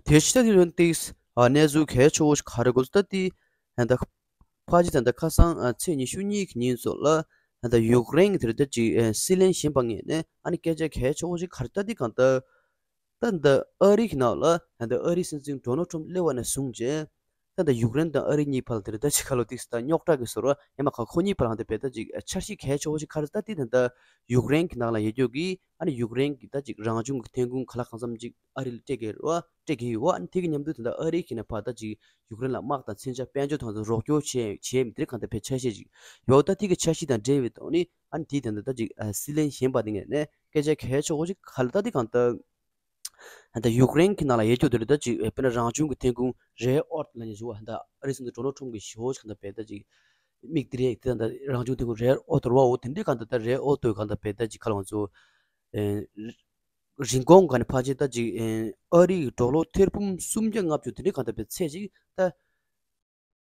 དེ་ཕྱི་ད་དེ་རིང་ཏིགས་ཨ་གནས་ཚུལ་གལ་ཆེ་བོ་ཞིག་ག་རེ་དགོས་ད་དེ་ད་ཕ་ཅི་ད་ད་ཁ་སང་ཨ་ཚེས་ཉི་ཤུ་གཉིས་ཀྱི་ཉིན་ཚོ་ལ་ད་ཡུཀ་རེན་གྱི་དེ་རེད་ད་ཅིག་ཨ་སྲིད་བློན་གཞོན་པ་ངོས་ནས་ཨ་ནི་སྐད་ཆ་གལ་ཆེ་བོ་ཞིག་ག་རེ་ད་དེ་གང་ད་ད་ད་ཨ་རི་གི་ནང་ལ་ད་ཨ་རིའི་སྲིད་འཛིན་ཌོ་ནལ་ཊམ་སླེབས་པ་ནས་བཟུང་བྱས། ད་ད་ཡུཀ་རེན་དང་ཨ་རི་གཉིས་བར་ལ་དེ་རེད་ད་ཅིག་ཁ་ལོ་ཏིགས་ད་རྙོག་དྲ་གི་བཟོ་འདྲ་ཡང་མ་ཁ་ཁོ་གཉིས་བར་ལ་དེ་བས་ད་ཅིག་འཆར་གཞི་གལ་ཆེ་བོ་ཞིག་ག་རེ་ད་དེ་ད་ད་ཡུཀ་རེན་གྱི་ནང་ལ་ཡོད་རྒྱུ་གི་ཨ་ནི་ཡུཀ་རེན་གྱི་ད་ཅིག་རང་བྱུང་གི་ཐོན་ཁུངས་ག་ལ་གང་འཚམ་ཅིག་ཨ་རི་ལ་སྤྲད་གི་རེད་བ་སྤྲད་གི་ཡོད་བ། ཨ་ནི་དེ་གི་མཉམ་དུ་དེ་ད་ཨ་རི་གི་ནས་ཕར་ད་ཅིག་ཡུཀ་རེན་ལ་དམག་དང་མཚོན་ཆ་དཔལ་འབྱོར་དང་རོགས་སྐྱོར་བྱས་བྱས་མི་དེ་རེད་གང་ད་བས་འཆར་གཞི་ཅིག་ཡོད་ད་དེ་གི་འཆར་གཞི་དང་འབྲེལ་བའི་ཐོག་ནས་ཨ་ནི་དེ་ད་ད་ད་ཅིག་སྲིད་བློན་གཞོན་པ་དེ་ངོས་ནས་སྐད་ཆ་གལ་ཆེ་བོ་ཞིག་ག་ལ་ད་དེ་གང་ད། ད་ཡུཀ་རེན་གྱི་ནང་ལ་ཡོད་རྒྱུ་དེ་རེད་ད་ཅིག་དཔེར་ན་རང་བྱུང་གི་ཐོན་ཁུངས་རེར་ཨར་ཐི་ལབ་ནས་ཞུ་བ་ད་ཨ་རི་སྲིད་འཛིན་ཌོ་ནལ་ཊམ་གྱིས་ཞུ་བ་ཞིག་ད་བས་ད་ཅིག་མིག་དེ་རེད་དེ་ད་རང་བྱུང་ཐོན་ཁུངས་རེར་ཨར་ཐི་རེད་བ་འོ་དེ་འདྲའི་གང་ད་ད་རེར་ཨར་ཐི་གང་ད་བས་ད་ཅིག་ཁ་ལོང་ཚོ་རིན་གོང་ག་ནས་ཕལ་ཆེར་ད་ཅིག་ཨ་རི་ཌོ་ལར་ཐེར་འབུམ་སུམ་བརྒྱ་ལྔ་བཅུ་དེ་འདྲའི་གང་ད་བས་ཚད་ཅིག་ད།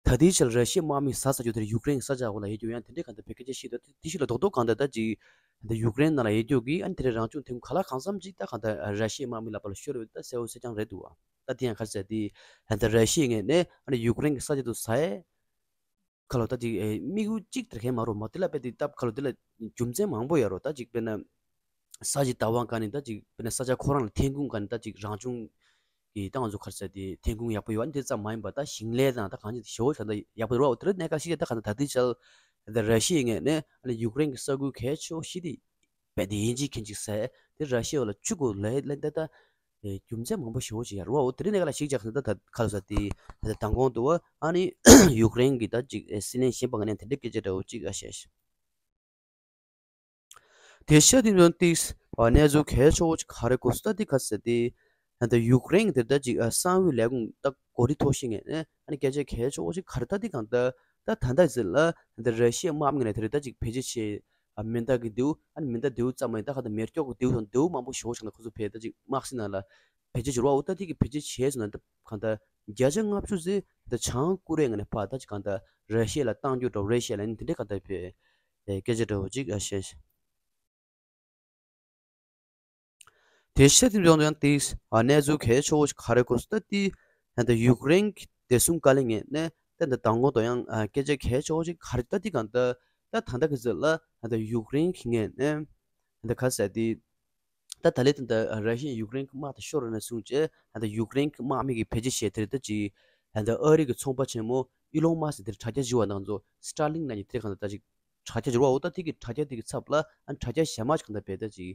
ད་ལྟའི་ཆར་ར་ཤི་ཡའི་དམག་མི་ཟ་ཟ་རྒྱུ་དེར་ཡུཀ་རེན་གྱི་ས་ཆ་འོག་ལ་ཡོད་རྒྱུ་ཡང་དེ་འདྲའི་གང་ལྟར་བོད་སྐད་ཆ་བཤད་འདུག་དེ་ཤི་ལ་རྡོག་རྡོག་གང་ལྟར་ད་ཅིག་ད་ཡུཀ་རེན་ནང་ལ་ཡོད་རྒྱུ་གི་ཨ་ནི་དེ་རིང་རང་བྱུང་ཐོན་ཁུངས་ག་ལ་གང་འཚམ་ཅིག་ད་གང་ལྟར་ར་ཤི་ཡའི་དམག་མི་ལ་པ་ལ་ཤོར་བའི་ད་གསལ་བོ་གསལ་རྐྱང་རེད་འདུག་བ། ད་དེ་ཡང་ག་རེ་ཟེར་དེ་ད་ལྟ་ར་ཤི་ཡའི་ངོས་ནས་ཨ་ནི་ཡུཀ་རེན་གྱི་ས་ཆ་དུ་ཟ་ཡས་ཁ་ལོ་ད་ཅིག་དམིགས་ཡུལ་གཅིག་དེར་ཁེལ་མ་རོ་མ་དེ་ལ་དཔེ་དེ་སྟབས་ཁ་ལོ་དེ་ལ་རྒྱུ་མཚན་མང་པོ་ཡོད་རོ་ད་ཅིག་དཔེར་ན། ས་གཞི་བདག་དབང་ག་ནས་ད་ཅིག་དཔེར་ན་ས་ཆ་ཁོ་རང་ལ་ཐོན་ཁུངས་ག་ནས་ད་ཅིག་རང་བྱུང་གི་ད་ང་ཚོ་ག་རེ་ཟེར་དེ་ཐོན་ཁུངས་ཡག་པོ་ཡོད་ཨ་ནི་དེ་ཙམ་མ་ཡིན་པ་ད་ཞིང་ལས་དང་ད་གང་ཅི་ཞེ་པོ་ཞིག་ད་ཡག་པོ་རེད་བ། དེ་རིང་གནད་འགག་ཤིག་ད་ག་ནས་ད་ལྟའི་ཆར་ད་ར་ཤི་ཡའི་ངོས་ནས་ཨ་ནི་ཡུཀ་རེན་གྱི་ས་ཁུལ་གལ་ཆེ་ཤོས་དེ་བས་དེ་ཡིན་གཅིག་མཁན་གཅིག་ཟེར་དེ་ར་ཤི་ཡ་ལ་བཅུག་དགོས་ལས་ལས་ད་ད་རྒྱུ་མཚན་མང་པོ་ཞེ་པོ་ཞིག་ཡོད་རེད་བ། དེ་རིང་གནད་འགག་ལ་ཞིག་ཅག་ད་ད་ག་རེ་ཟེར་དེ་ད་མདང་དགོང་དུ་བ་ཨ་ནི་ཡུཀ་རེན་གྱི་ད་ཅིག་སྲིད་བློན་གཞོན་པ་ངོས་ནས་དེ་འདྲའི་སྐད་ཆ་འདྲ་བོ་ཅིག་ཨ་བཤད་ཤག་དེ་ཤ་དེ་ནང་ཏིགས་གནས་ཚུལ་གལ་ཆེ་བོ་ཅིག་ག་རེ་གོ་སོང་ད་དེ་ག་ཟེར་ཏེ། ད་ཡུཀ་རེན་གྱི་དེ་ད་ཅིག་གསང་བའི་ལས་ཁུངས་ད་གོ་སྒྲིག་ཐོག་ཤིག་ངས་ཨ་ནི་སྐད་ཆ་གལ་ཆེ་བོ་ཅིག་ག་རེ་ད་དེ་གང་ད་ད་ད་ད་ཟེར་ལ་ད་ར་ཤི་ཡའི་དམག་མི་ནས་དེ་རེད་ད་ཅིག་བེད་སྤྱོད་བྱེད་མེ་མདའ་གི་མདེའུ་ཨ་ནི་མེ་མདའ་མདེའུ་ཙམ་མ་ཡིན་ད་ག་ད་མེ་སྒྱོགས་གི་མདེའུ་དང་མདེའུ་མང་པོ་ཞེ་བོ་ཅིག་ན་ཁོ་ཚོ་བེད་ད་ཅིག་དམག་སྲིད་ནང་ལ་བེད་སྤྱོད་བྱེད་རོགས་འོ་ད་དེ་གི་བེད་སྤྱོད་བྱས་སོང་ན་ད་གང་ད་བརྒྱ་ཆ་ལྔ་བཅུ་ཟེར་ད་ཆང་ཀུ་རེ་ངས་ནས་ཕ་ད་ཅིག་གང་ད་ར་ཤི་ཡ་ལ་བཏང་རྒྱུ་འགྲོ་ར་ཤི་ཡ་ལ་ནི་དེ་འདྲའི་གང་ད་བེད། ཨེ་སྐད་ཆ་འདྲ་བོ་ཅིག་ཨ་བཤད། དེ་ཤ་དེ་ཡོང་ཡང་དེ་ཨ་གནས་ཚུལ་གལ་ཆེ་བོ་ཞིག་ག་རེ་གོ་སོང་ད་དེ་ད་ལྟ་ཡུཀ་རེན་གྱི་བདེ་སྲུང་བཀའ་བློན་ངོས་ནས་ད་ལྟ་མདང་དགོང་དུ་ཡང་ཨ་སྐད་ཆ་གལ་ཆེ་བོ་ཞིག་ག་རེ་ད་དེ་གང་ད་ད་ད་ལྟ་གི་ཟེར་ལ་ད་ལྟ་ཡུཀ་རེན་གྱི་ངོས་ནས་ད་ལྟ་ག་ཟེར་དེ་ད་ད་ལྟ་ད་ལྟ་ར་ཤི་ཡ་ཡུཀ་རེན་གྱི་དམག་དང་ཤོར་ནས་བཟུང་བྱས་ད་ལྟ་ཡུཀ་རེན་གྱི་དམག་མི་གི་བེད་སྤྱོད་བྱས་དེ་རེད་ད་ཅི་ད་ལྟ་ཨ་རི་གི་ཚོང་པ་ཆེན་མོ་ཨི་ལོན་མཱ་སི་དེར་དྲ་རྒྱ་ཞུ་བ་ནང་ཚོ་སི་ཊར་ལིང་ལབ་ནི་དེ་གང་ད་ད་ཅིག་དྲ་རྒྱ་འབྱོར་བ་འོ་ད་དེ་གི་དྲ་རྒྱ་དེ་གི་ཚབ་ལ་ཨ་དྲ་རྒྱ་གཞན་མ་ཞིག་གང་ལྟར་བེད་ད་ཅིག་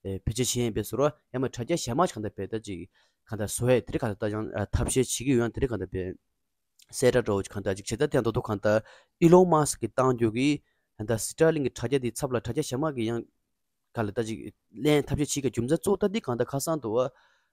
ཨེ་བེད་སྤྱོད་བྱེད་ཡིན་པའི་ཟུར་བ་ཡང་མ་དྲ་རྒྱ་གཞན་མ་ཞིག་གང་ལྟར་བེད་ད་ཅིག་གང་ལྟར་བཟོ་ཡས་དེ་རིགས་གང་ལྟར་ད་ཡང་ཨ་ཐབས་ཤེས་བྱེད་ཀྱི་ཡོད་ཡང་དེ་རིགས་གང་ལྟར་བེད་གསལ་བསྒྲགས་འདྲ་བོ་ཅིག་གང་ལྟར་ཅིག་བྱེད་ད་དེ་ཡང་དོ་དོ་གང་ལྟར་ཨི་ལོན་མཱ་སི་གི་བཏང་རྒྱུ་གི་གང་ལྟར་སི་ཊར་ལིང་གི་དྲ་རྒྱ་དེའི་ཚབ་ལ་དྲ་རྒྱ་གཞན་མ་གི་ཡང་གང་ལ་ད་ཅིག་ལེན་ཐབས་ཤེས་བྱེད་ཀྱི་རྒྱུ་མཚན་གཙོ་བོ་ད་འདི་གང་ལྟར་ཁ་སང་དུ་བ་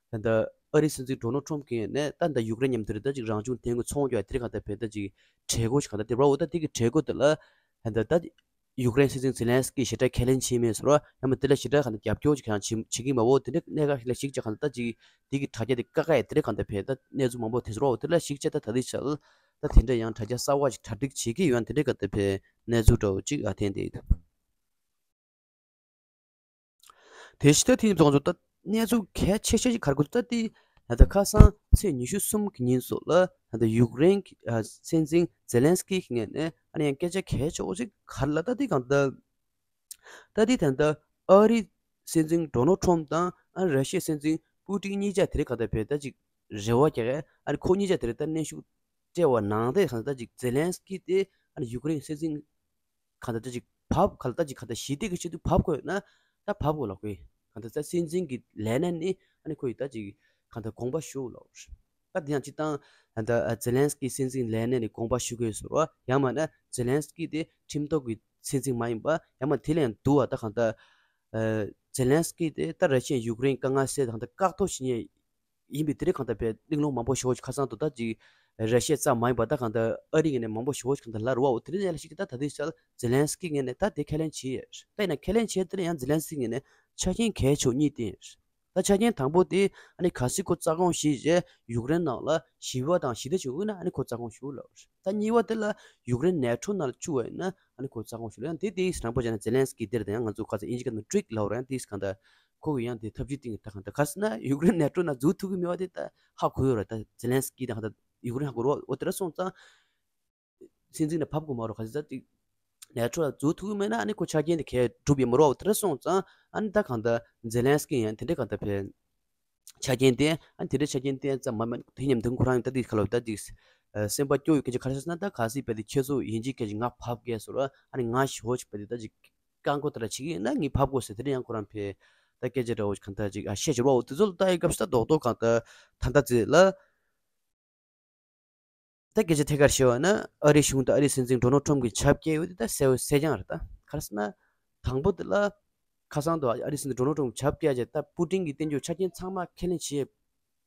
ད་ལྟ་ཨ་རིའི་སྲིད་འཛིན་ཌོ་ནལ་ཊམ་གྱིས་ནས་ད་ལྟ་ཡུཀ་རེན་མཉམ་དུ་རེད་ད་ཅིག་རང་བྱུང་ཐོན་ཁུངས་ཚོང་རྒྱག་དེ་རིགས་གང་ལྟར་བས་ད་ཅིག་གྲོས་འགོ་ཞིག་གང་ལྟར་འདེབས་ར་འོ་ད་དེ་གི་གྲོས་འགོ་དེ་ལ་ད་ལྟ་ད་ཡུཀ་རེན་སྲིད་འཛིན་ཛེ་ལན་སི་ཀི་ཞེ་དྲག་ཁས་ལེན་བྱས་མེད་ཟེར་བ་ཡང་མ་དེ་ལ་ཞེ་དྲག་གང་ལྟར་རྒྱབ་སྐྱོར་ཞིག་གང་བྱེད་བྱེད་ཀྱི་མ་འོ་དེ་འདྲ་གནད་འགག་ཞིག་ལ་ཞིག་ཅིག་གང་ལྟར་ད་ཅིག་དེ་གི་དྲ་རྒྱ་དེ་བཀག་ཡ་དེ་རིགས་གང་ལྟར་བས་ད་གནས་ཚུལ་མང་པོ་དེ་ཟེར་བ་འོ་དེ་ལ་ཞིག་ཅིག་ད་ད་དེ་ཆ་ད་དེ་འདྲ་ཡང་དྲ་རྒྱ་གསར་བ་ཞིག་གྲ་སྒྲིག་བྱེད་ཀྱི་ཡོད་ཡང་དེ་འདྲ་གང་ལྟར་བས་གནས་ཚུལ་འདྲ་བོ་ཅིག་ཨ་ཐེན་དེ་ཡིན། དེ་ཕྱི་ད་ཐེངས་ཙོང་ཙོ་ད་གནས་ཚུལ་གལ་ཆེ་ཤོས་ཅིག་ག་རེ་གོ་ད་དེ་ད་ལྟ་ཁ་སང་ཚེས་ཉི་ཤུ་གསུམ་གྱི་ཉིན་སོགས་ལ་ད་ལྟ་ཡུཀ་རེན་གྱི་ཨ་སྲིད་འཛིན་ཛེ་ལན་སི་ཀི་གི་ངོས་ནས་ཨ་ནི་ཡང་སྐད་ཆ་གལ་ཆེ་བོ་ཅིག་ག་རེ་ལ་ད་དེ་གང་ལྟར་ད་དེ་ད་ལྟ་ཨ་རིའི་སྲིད་འཛིན་ཌོ་ནལ་ཊམ་དང་ཨ་ར་ཤི་ཡའི་སྲིད་འཛིན་པུ་ཏིན་གཉིས་ཆ་དེ་རིགས་གང་ལྟར་བས་ད་ཅིག་རེ་བ་རྒྱག་ཡ་ཨ་ནི་ཁོ་གཉིས་ཆ་དེ་རིགས་ད་གནོན་ཤུགས་སྤྲད་པ་ནང་དེ་གང་ལྟར་ཅིག་ཛེ་ལན་སི་ཀི་དེ་ཨ་ནི་ཡུཀ་རེན་སྲིད་འཛིན་གང་ལྟར་ཅིག་བབ་གང་ལྟར་ཅིག་གང་ལྟར་ཞི་བདེ་གི་ཆེད་དུ་བབ་དགོས་ན་ ད་བབས་དགོས་ལབ་ཀྱི། གང་ལྟར་ད་སྲིད་འཛིན་གྱི་ལས་གནས་ནས་ཨ་ནི་ཁོ་ཡིས་ད་ཅིག་གང་ལྟར་དགོངས་པ་ཞུ་ལབ། ད་དེ་ཡང་སྤྱིར་བཏང་ད་ཛེ་ལན་སི་ཀི་སྲིད་འཛིན་ལས་གནས་ནས་དགོངས་པ་ཞུ་དགོས་ཟེར་བ། ཡང་མིན་ན་ཛེ་ལན་སི་ཀི་དེ་ཁྲིམས་ཐོག་གི་སྲིད་འཛིན་མ་ཡིན་པ། ཡང་མིན་དེ་ལས་ཡང་སྡུག་པ། ད་གང་ལྟར་ཛེ་ལན་སི་ཀི་དེ་ད་ར་ཤི་ཡས་ཡུཀ་རེན་དཀའ་ངལ་སེལ་ད་གང་ལྟར་བཀག་ཐབས་བྱེད་མཁན་ཡིན་པས། དེ་རིང་གང་ལྟར་བས་གླེང་སློང་མང་པོ་ཞེ་པོ་ཅིག་ཁ་སང་དུ་ད་ཅིག་ར་ཤི་ཡ་ཙམ་མ་ཡིན་པ་ད་གང་ལྟར་ཨ་རི་ངོས་ནས་མང་པོ་ཞེ་པོ་ཅིག་གང་ལྟར་ལབ་རེད་བ། འོ་དེ་རིང་ཡང་ལ་ཞིག་གིས་ད་ད་ལྟའི་ཆར་ཛེ་ལན་སི་ཀི་ངོས་ནས་ད་དེ་ཁས་ལེན་བྱས་ཡོད། ད་ཡིན་ན་ཁས་ལེན་བྱས་དེ་ལ་ཡང་ཛེ་ལན་སི་ཀི་ངོས་ནས་ཆ་རྐྱེན་གལ་ཆེ་བ་གཉིས་བཏིང་ཡོད། ད་ཆ་རྐྱེན་དང་པོ་དེ་ཨ་ནི་གལ་སྲིད་ཁོ་རྩ་དགོངས་བཞེས་རྗེས་ཡུཀ་རེན་ནང་ལ་ཞི་བ་དང་ཞི་བདེ་བྱུང་ཡོད་ན་ཨ་ནི་ཁོ་རྩ་དགོངས་ཞུ་ལབ། ད་གཉིས་པ་དེ་ལ་ཡུཀ་རེན་ནེ་ཊོ་ནང་ལ་བཅུག་པ་ཡིན་ན་ཨ་ནི་ཁོ་རྩ་དགོངས་ཞུ་ལབ། ཡང་དེ་དེ་རིང་པོ་བྱས་ན་ཛེ་ལན་སི་ཀི་དེར་དང་ཡང་ང་ཚོ་ཁ་སང་དབྱིན་ཇི་སྐད་ནང་ཊིག་ལབ་རེད། ཡང་དེ་གང་ལྟར་ཁོ་གིས་ཡང་དེ་ཐབས་ཇུས་བཏིང་ཡོད། ད་གང་ལྟར་ག་ཟེར་ན་ཡུཀ་རེན་ནེ་ཊོ་ནང་འཛུལ་ཐུབ་ཀྱི་མེད་པ་དེ་ད་ཧ་གོ་ཡོད་རེད། ད་ཛེ་ལན་སི་ཀི་དང་གང་ལྟར་ཡུཀ་རེན་ཧ་གོ་རེད་བ། འོ་དེ་འདྲ་སོང་ཙང་སྲིད་འཛིན་ནས་བབས་དགོས་མ་རེད། ག་ཟེར་ན་ནེ་ཊོ་ལ་འཛུལ་ཐུབ་ཀྱི་མེད་ན་ཨ་ནི་ཁོ་ཆ་རྐྱེན་དེ་གས་གྲུབ་ཡོད་མ་རེད་བ། དེ་འདྲ་སོང་ཙང་ཨ་ནི་ད་གང་ལྟར་ཛེ་ལན་སི་ཀི་ཡང་དེ་འདྲ་གང་ལྟར་བས་ཆ་རྐྱེན་ལྡན། ཨ་ནི་དེ་འདྲའི་ཆ་རྐྱེན་ལྡན་ཙམ་མ་མིན་དེ་མཉམ་དུ་ཁོ་རང་ད་དེ་ཁ་ལོ་ད་དེ་སེམས་པ་སྐྱོ་ཡོད་སྐད་ཆ་ག་རེ་ཟེར་ན། ད་གལ་སྲིད་བས་དེ་ཁྱེད་ཚོ་ཡིན་གཅིག་སྐད་ཅིག་ང་བབས་གས་ཟེར་བ། ཨ་ནི་ང་ཞེ་པོ་ཅིག་བས་དེ་ད་ཅིག་རྐང་འཁོར་ལྟར་བྱེད་ཀྱི་ཡིན་ན་ངས་བབས་དགོས་ཟེར། དེ་འདྲ་ཡང་ཁོ་རང་བས་ད་སྐད་ཆ་འདྲ་བོ་གང་ལྟར་ཅིག་ཨ་བཤད་བཞག་རོགས། དེ་ཚོ་ལ་ལྟ་ཡི་སྐབས་སུ་ད་རྡོག་རྡོག་གང་ལྟར་ད་ལྟ་ཚེ་ལ། ད་སྐད་ཆ་ཐད་ཀར་བཤད་པ་ན་ཨ་རིའི་གཞུང་དང་ཨ་རིའི་སྲིད་འཛིན་ཌོ་ནལ་ཊམ་གྱིས་ཆབ་བཀྱག་ཡོད་དེ་ད་གསལ་པོ་གསལ་རྐྱང་རེད། ད་ག་རེ་ཟེར་ན་དང་པོ་དེ་ལ་ཁ་སང་དུ་ཨ་རིའི་སྲིད་འཛིན་ཌོ་ནལ་ཊམ་གྱིས་ཆབ་བཀྱག་བྱས། ད་པུ་ཏིན་གྱིས་བསྟན་རྒྱུ་ཆ་རྐྱེན་ཚང་མ་ཁས་ལེན་བྱས་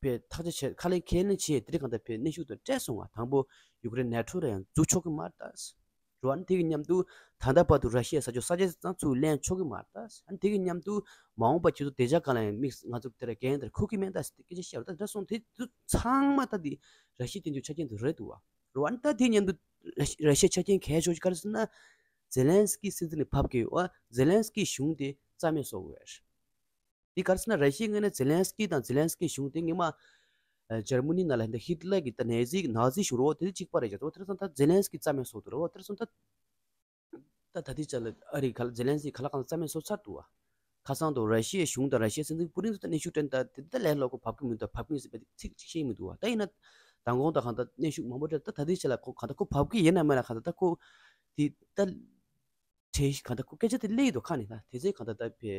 པའི་ཐག་གཅོད་བྱས། ཁས་ལེན་ཁས་ལེན་བྱས་དེ་རིང་གང་ལྟར་བས་གནོན་ཤུགས་དང་སྤྲད་སོང་བ། དང་པོ་ཡུཀ་རེན་ནེ་ཊོ་ལ་ཡང་འཛུལ་ཆོག་གི་མ་རེད་ད། རོ། ཨ་ནི་དེ་གི་མཉམ་དུ་ད་ལྟ་བར་དུ་ར་ཤི་ཡའི་ས་ཕྱོགས་ས་ཆ་ཙང་ཚུར་ལེན་ཆོག་གི་མ་རེད་ད། ཨ་ནི་དེ་གི་མཉམ་དུ་མ་འོངས་པ་ཁྱེད་ཚོ་བདེ་འཇགས་སྒང་ལ་ཡང་དམིགས་ང་ཚོ་དེ་ལ་འགན་དེར་འཁུར་གི་མེད་ད་ཟེར་ཏེ་སྐད་ཆ་བཤད་རེད། ད་དེ་སོང་དེ་དུས་ཚང་མ་ད་དེ་ར་ཤི་ཡའི་དེ་ཚོའི་ཆ་རྐྱེན་དེ་རེད་འདུག་བ། རོ། ཨ་ནི་ད་དེ་མཉམ་དུ་ར་ཤི་ར་ཤི་ཡའི་ཆ་རྐྱེན་གལ་ཆེ་ཤོས་ག་རེ་ཟེར་ན་ཛེ་ལན་སི་ཀི་སྲིད་འཛིན་ནས་བབས་ཀྱི་ཡོད་བ། ཛེ་ལན་སི་ཀི་གཞུང་དེ་རྩ་མེད་བཟོ་དགོས་རེད། འདི་ག་རེ་ཟེར་ན་ར་ཤི་ཡའི་ངོས་ནས་ཛེ་ལན་སི་ཀི་དང་ཛེ་ལན་སི་ཀི་གཞུང་དེ་སྔོན་མ་ཨ་འཇར་མ་ནི་ནང་ལ་འདི་ཧི་ཏི་ལར་གྱི་ད་ནེ་ཛི་ནཱ་ཛི་གཞུང་རོ་དེ་གཅིག་པ་རེད་ཅག་ཏུ། དེ་རེད་སོང་ད་ཛེ་ལན་སི་ཀི་རྩ་མེད་བཟོ་འདུག་རོ། དེ་རེད་སོང་ད་ད་ད་ལྟའི་ཆ་ལ་ཨ་རི་ག་ལ་ཛེ་ལན་སི་ཀི་ག་ལ་གང་ལ་རྩ་མེད་བཟོ་ཚར་འདུག་བ། ཁ་སང་དུ་ར་ཤི་ཡའི་གཞུང་དང་ར་ཤི་ཡའི་སྲིད་འཛིན་པུ་ཏིན་ཚོ་ད་གནོན་ཤུགས་སྤྲད། ད་དེ་ད་ལས་སླ་པོ་བབས་ཀྱི་མི་འདུག་བབས་ཀྱི་མི་འདུག་ཟེར་བའི་ཚིག་གཅིག་བཤད་མི་འདུག་བ། ད་ཡིན་ན་མདང་དགོང་དང་གང་ལྟར་གནོན་ཤུགས་མང་པོ་སྤྲད། ད་ད་ལྟའི་ཆ་ལ་ཁོ་གང་ལྟར་ཁོ་བབས་ཀྱི་ཡིན་ན་མིན་ན་གང་ལྟར་ད་ཁོ་དེ་ད། གྲོས་གཞི་གང་ལྟར་ཁོ་སྐད་ཆ་དེ་སླེབས་ཡོད་དོ། ཁ་ནས་ད་དེ་ཚེ་གང་ལྟར་ད་ཕེ་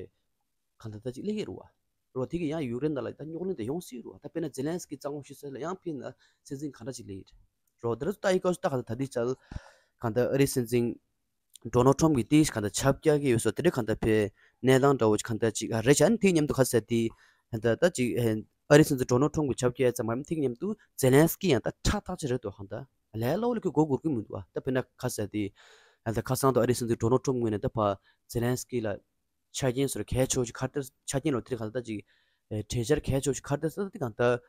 གང་ལྟར་ད་ཅིག་སླེབས་ཡོད་རུ་བ། རོ། དེ་གི་ཡང་ཡུཀ་རེན་ནང་ལ་ད་རྙོག་གླེང་དེ་ཡོང་སྲིད་རུ་བ། ད་དཔེར་ན་ཛེ་ལན་སི་ཀི་རྩ་དགོངས་ཞུས་ཚེ་ལ་ཡང་ཕེ་ན་སྲིད་འཛིན་གང་འདྲ་ཅིག་སླེབས་ཡོད་རོ། དེ་ར་ད་ཡི་ག་སུ་ད་གང་ལྟར་ད་དེ་ཅལ་གང་ལྟར་ཨ་རིའི་སྲིད་འཛིན་ཌོ་ནལ་ཊམ་གྱིས་དེ་གང་ལྟར་ཆབ་བཀྱག་གི་ཡོད་སོ། དེ་རེད་གང་ལྟར་ཕེ་གནས་སྟངས་འདྲ་བོ་གང་ལྟར་ཅིག་ཨ་རེད་ཆ་ནི་དེ་མཉམ་དུ་ཁ་ཟེར་དེ་གང་ལྟར་ད་ཅིག་ཨ་རིའི་སྲིད་འཛིན་ཌོ་ནལ་ཊམ་གྱིས་ཆབ་བཀྱག་ཙམ་མ་ཡིན་དེ་གི་མཉམ་དུ་ཛེ་ལན་སི་ཀི་ཡང་ད་ཁྲག་ཐག་ཆོད་རེད་དོ། གང་ལྟར་ལས་སླ་པོ་ལ་ཁོས་མགོ་སྒུར་གི་མི་འདུག་བ། ད་དཔེར་ན་ཁ་ཟེར་དེ་ད་ཁ་སང་དུ་ཨ་རིའི་སྲིད་འཛིན་ཌོ་ནལ་ཊམ་ངོས་ནས་ད་ཕ་ཛེ་ལན་སི་ཀི་ལ་ཆ་རྐྱེན་སོར་གལ་ཆེ་ཤོས་ཁ་གཏད་ཆ་རྐྱེན་ལོ་དེ་གང་ལྟར་ཅིག་གྲོས་འཆར་གལ་ཆེ་ཤོས་ཁ་གཏད་ས་དེ་གང་ལྟར་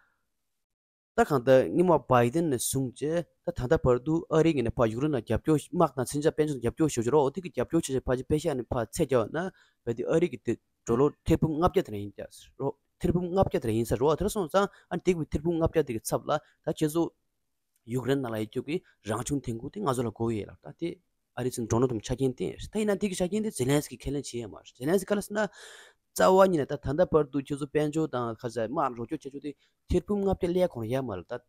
ད་གང་ལྟར་སྔོན་མ་བྷའི་ཏན་ནས་བཟུང་བྱས་ད་ད་ལྟ་བར་དུ་ཨ་རི་ངོས་ནས་ཕ་ཡུཀ་རེན་ལ་རྒྱབ་སྐྱོར་དམག་དང་མཚོན་ཆ་དཔལ་འབྱོར་རྒྱབ་སྐྱོར་ཞུ་རྒྱུ་རོ། དེ་གི་རྒྱབ་སྐྱོར་བྱས་བྱས་ཕ་ཅིག་པེ་ཤ་ནས་ཕ་ཚད་རྒྱག་ན་བས་དེ་ཨ་རི་གི་དེ་ཌོ་ལར་ཐེར་འབུམ་ལྔ་བརྒྱ་དེ་ར་ཡིན་ཀྱག་རོ། ཐེར་འབུམ་ལྔ་བརྒྱ་དེ་ར་ཡིན་ས་རོ། དེ་ར་སོང་ཙང་ཨ་དེ་གི་ཐེར་འབུམ་ལྔ་བརྒྱ་དེ་གི་ཚབ་ལ་ད་ཁྱེད་ཚོ་ཡུཀ་རེན་ནང་ལ་ཡོད་རྒྱུ་གི་རང་བྱུང་ཐོན་ཁུངས་དེ་ང་ཚོ་ལ་དགོས་ཡོད་ལབ། ད་དེ་ཨ་རི་སྲིད་འཛིན་ཌོ་ནལ་ཊམ་ཆ་རྐྱེན་བསྟན་ཡོད། ད་ཡིན་ན་དེ་གི་ཆ་རྐྱེན་དེ་ཛེ་ལན་སི་ཀི་ཁས་ལེན་བྱེད་ཡ་མ་རེད། ཛེ་ལན་སི་ཀི་ག་ལ་ཟེར་ན་རྩ་བ་ཉིད་ནས་ད་ད་ལྟ་བར་དུ་ཁྱོད་ཚོ་དཔལ་འབྱོར་དང་ཁ་ཟས་དམག་རོགས་སྐྱོར་བྱེད་ཆོག་དེ་ཐེར་འབུམ་ལྔ་བརྒྱ་སླེབས་ཁོང་ཡ་མ་རེད། ད་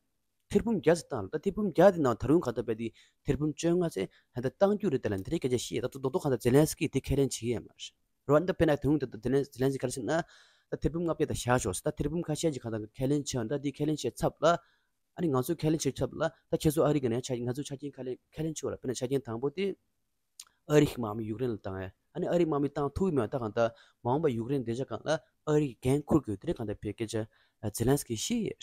ཐེར་འབུམ་བརྒྱ་ཙམ་བཏང་ལ། ད་ཐེར་འབུམ་བརྒྱ་དེ་ནང་ད་རུང་ག་ད་བས་དེ་ཐེར་འབུམ་བཅོ་ལྔ་ཙམ་ཧ་ད་བཏང་རྒྱུ་རེད། དེ་ལ་འདི་རེད་སྐད་ཆ་བཤད་ད་ད་རྡོག་རྡོག་ག་ད་ཛེ་ལན་སི་ཀི་དེ་ཁས་ལེན་བྱེད་ཡ་མ་རེད། རོ། ཨ་ནི་ད་དཔེར་ན་དེ་རུང་ད་ད་ཛེ་ལན་ཛེ་ལན་སི་ཀི་ག་ལ་ཟེར་ན་ད་ཐེར་འབུམ་ལྔ་བརྒྱ་ད་བཞག་ཆོག་ཟེར། ད་ཐེར་འབུམ་ཁ་ཤས་ཅིག་ག་ད་ཁས་ལེན་བྱས་ད་དེ་ཁས་ལེན་བྱས་ཚབ་ལ། ཨ་ནི་ང་ཚོས་ཁས་ལེན་བྱེད་ཆོག་ལ། ད་ཁྱེད་ཚོ་ཨ་རི་གི་ནས་ཆ་ང་ཚོས་ཆ་རྐྱེན་ཁས་ལེན་ཁས་ལེན་ཆོག་ལ། དཔེར་ན་ཆ་རྐྱེན་དང་པོ་དེ་ཨ་རི་གི་དམག་མི་ཡུཀ་རེན་ལ་བཏང་ཡ། ཨ་ནི་ཨ་རི་དམག་མི་བཏང་ཐུབ་ཀྱི་མེད་པ། ད་གང་ལྟར་མ་འོངས་པ་ཡུཀ་རེན་བདེ་འཇགས་སྒང་ལ་ཨ་རི་གི་འགན་འཁུར་དགོས་དེ་རེད་གང་ལྟར་བས་སྐད་ཆ་ཛེ་ལན་སི་ཀི་བཤད་ཡོད་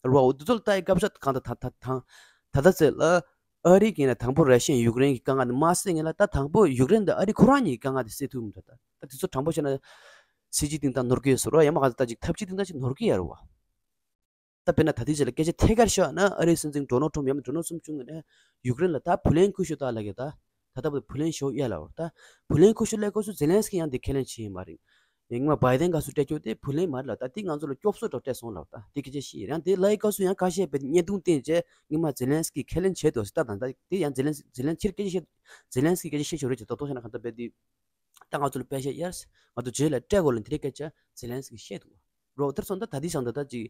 རེད་བ། འོ་དེ་ཚོ་ལ་ལྟ་ཡི་སྐབས་ཤ་གང་ལྟར་ད་ད་ད་ད་ད་ད་ཚེ་ལ་ཨ་རི་གི་ནས་དང་པོ་ར་ཤི་ཡ་ཡུཀ་རེན་གྱི་དཀའ་ངལ་དེ་མ་སེལ་ངེས་ལ་ད་དང་པོ་ཡུཀ་རེན་དང་ཨ་རི་ཁོ་རང་གཉིས་ཀྱི་དཀའ་ངལ་དེ་སེལ་ཐུབ་མི་འདུག་ད་ད་དེ་ཚོ་དྲང་པོ་བཤད་ན་སྲིད་ཇུས་སྟེང་ད་ནོར་གི་ཡོད་ཟེར་བ། ཡང་མ་གང་ལྟར་ད་ཅིག་ཐབས་ཇུས་སྟེང་ད་ཅིག་ནོར་གི་ཡོད་རེད་བ། ད་དཔེར་ན་ད་ལྟའི་ཆ་ལ་སྐད་ཆ་ཐད་ཀར་བཤད་ན་ཨ་རིའི་སྲིད་འཛིན་ཌོ་ནལ་ཊམ་ཡང་ན་ཌོ་ནལ་གསུམ་བཅུ་ནས་ཡུཀ་རེན་ལ་ད་བུ་ལོན་ཁུ་ཤུ་ད་ལ་གི་ད་ད་ལྟ་བུ་བུ་ལོན་ཞོ་གཡར་ལ་བར་ད་བུ་ལོན་ཁུ་ཤུ་ལས་སྐབས་སུ་ཛེ་ལན་སི་ཀི་ཡང་འདི་ཁས་ལེན་བྱེད་ཡིན་མ་རེད། ཡང་སྔོན་མ་བྷའི་ཏན་སྐབས་སུ་སྤྲད་རྒྱུ་དེ་བུ་ལོན་མ་རེད་ལ། ད་དེ་ང་ཚོ་ལ་སྐྱོབ་གསོ་འདྲ་སྤྲད་སོང་ལ། ད་དེ་སྐད་ཆ་བཤད་ཡང་དེ་ལའི་སྐབས་སུ་ཡང་ཁ་ཤས་པའི་བརྙན་ཐུང་བསྟན་རྗེས་སྔོན་མ་ཛེ་ལན་སི་ཀི་ཁས་ལེན་བྱས་འདུག་ཟེར། ད་ད་ད་དེ་ཡང་ཛེ་ལན་ཛེ་ལན་ཁྱེད་སྐད་ཆ་བཤད་ཛེ་ལན་སི་ཀི་སྐད་ཆ་བཤད་ཆོག་རེད་ཅེས་ད་གཏོང་བྱས་ན་གང་ལྟར་བས་དེ། ད་ང་ཚོ་ལ་པེ་ཤ་གཡར། ང་ཚོ་རྗེས་ལ་སྤྲད་དགོས་ལ་འདི་རེད་སྐད་ཆ་ཛེ་ལན་སི་ཀི་བཤད་འདུག་རོ། དེར་སོང་ད་ད་ལྟའི་སང་ད་ད་ཅིག་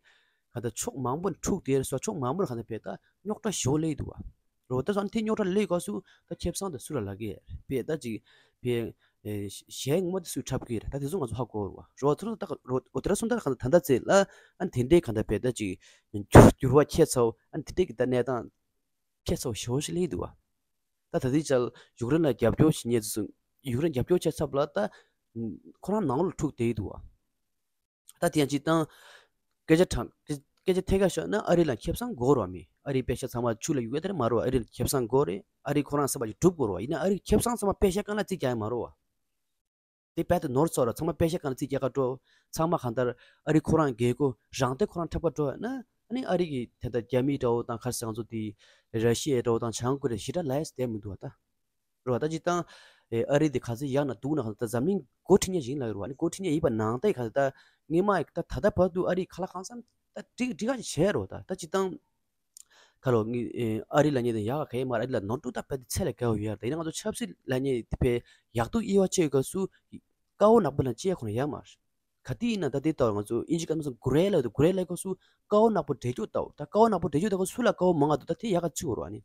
ག་ད་ཕྱོགས་མང་པོ་ནས་འཁྲུག་དེར་སོ་ཕྱོགས་མང་པོ་ནས་ག་ད་བས་ད་རྙོག་དྲ་ཞོ་ལེ་འདུག་བ། རོ། དེར་སོང་དེ་རྙོག་དྲ་ལེ་ག་སུ་ད་ཁེ་བཟང་ད་སུ་ལ་ལ་གི་བས་ད་ཅིག་བས་ ཨེ་གཞས་ངོ་མ་དེ་སུས་འཁྲབ་ཀྱི་རེད། ད་དེ་ཚོ་ང་ཚོ་ཧ་གོ་རེད་བ། རོ་ཐུར་ད་རོ་འོ་དེ་ར་སོང་ད་གང་ད་ད་ལྟ་ཚེ་ལ་ཨ་ནི་དེ་འདྲའི་གང་ད་བས་ད་ཅིག་འགྱུར་འགྱུར་བ་ཁྱད་ཚ་བོ། ཨ་ནི་དེ་འདྲའི་གི་ད་གནས་སྟངས་ཁྱད་ཚ་བོ་ཞེ་པོ་ཞིག་སླེབས་འདུག་བ། ད་ད་ལྟའི་ཆར་ཡུཀ་རེན་ལ་རྒྱབ་སྐྱོར་བྱེད་མཁན་ཚོ་ཡུཀ་རེན་རྒྱབ་སྐྱོར་བྱས་ཚབ་ལ་ད་ཁོ་རང་ནང་ལོགས་ལ་འཁྲུག་བསྡད་འདུག་བ། ད་དེ་ཡང་སྤྱིར་བཏང་སྐད་ཆ་དྲང་སྐད་ཆ་ཐད་ཀར་བཤད་ན་ཨ་རི་ལ་ཁེ་བཟང་དགོས་རེད་བ། མི་ཨ་རིའི་པེ་ཤག་ཚང་མ་ཆུ་ལ་གཡུག་ཡ་དེ་རེད་མ་རེད་བ། ཨ་རི་ལ་ཁེ་བཟང་དགོས་རེད། ཨ་རི་ཁོ་རང་བསམ་པ་ཞིག་སྒྲུབ་དགོས་རེད་བ། ཡིན་ན་ཨ་རིའི་ཁེ་བཟང་ཚང་མ་པེ་ཤག་སྒང་ལ་རྩིས་རྒྱག་ཡ་མ་རེད་བ། དེ་རྦད་དེ་ནོར་སོང་ར། ཚང་མ་པེ་ཤག་སྒང་ལ་རྩིས་རྒྱག་ག་འགྲོ། ཚང་མ་གང་ལྟར་ཨ་རི་ཁོ་རང་རྒྱལ་སྒོ་རང་སྡེ་ཁོ་རང་འཁྲབ་ག་འགྲོ་ན། ཨ་ནི་ཨ་རི་གི་དེ་ལྟར་རྒྱ་མི་འདྲ་བོ་དང་ག་རེ་ཟེར་ང་ཚོ་དེ་ར་ཤི་ཡ་འདྲ་བོ་དང་བྱང་ཀོ་རི་ཡ་ཞེ་དྲག་ལ་ཡས་བསྡད་མི་འདུག་བ་ད། རེད་བ། ད་སྤྱིར་བཏང་ཨེ་ཨ་རི་དེ་ག་ཚོད་ཡག་ན་སྡུག་ན་གང་ལྟར་འཛམ་གླིང་འགོ་ཁྲིད་མཁན་ཞིག་ཡིན་ལབ་ཡོད་རེད་བ། ཨ་ནི་འགོ་ཁྲིད་མཁན་ཡིན་པ་ནང་བསྟན་གང་ལྟར་སྔོན་མ་ད་ད་ལྟ་བར་དུ་ཨ་རི་ཁ་ལག་གང་འཚམ་ད་འགྲིག་འགྲིག་ག་ཞིག་བྱས་རེད་བ་ད། ད་སྤྱིར་བཏང་ཁ་ལོ་ངི་ཨེ་ཨ་རི་ལབ་མཁན་དེ་ཡག་ག་ག་ཡེ་མ་རེད། ཨ་རི་ལ་ནོར་འཁྲུལ་ད་དཔེ་དེ་ཚད་ལས་བརྒལ་བ་ཡོད་རེད། ད་ཡིན་ན་ང་ཚོ་ཆབ་སྲིད་ལབ་མཁན་དེ་དཔེ་ཡག་སྡུག་དབྱེ་བ་ཕྱེ་ཡོད་སྐབས་སུ་དཀར་པོ་ནག་པོ་ལ་ཕྱེ་ཡ་ཁོ་ན་ཡོད་མ་རེད། ག་དུས་ཡིན་ན་ད་དེ་ལྟ་བུ་ང་ཚོ་ཨིན་ཇི་སྐད་ནང་གསུང་གྷེ་རེ་ལབ་འདུག་གྷེ་རེ་ལབ་སྐབས་སུ་དཀར་པོ་ནག་པོ་འདྲེས་འཇོག་ལྟ་བུ། ད་དཀར་པོ་ནག་པོ་འདྲེས་འཇོག་ལྟ་སྐབས་སུ་ལ་དཀར་པོ་མང་ང་འདུག་ད་དེ་ཡག་ག་ཚུགས་རེད་བ་ནི།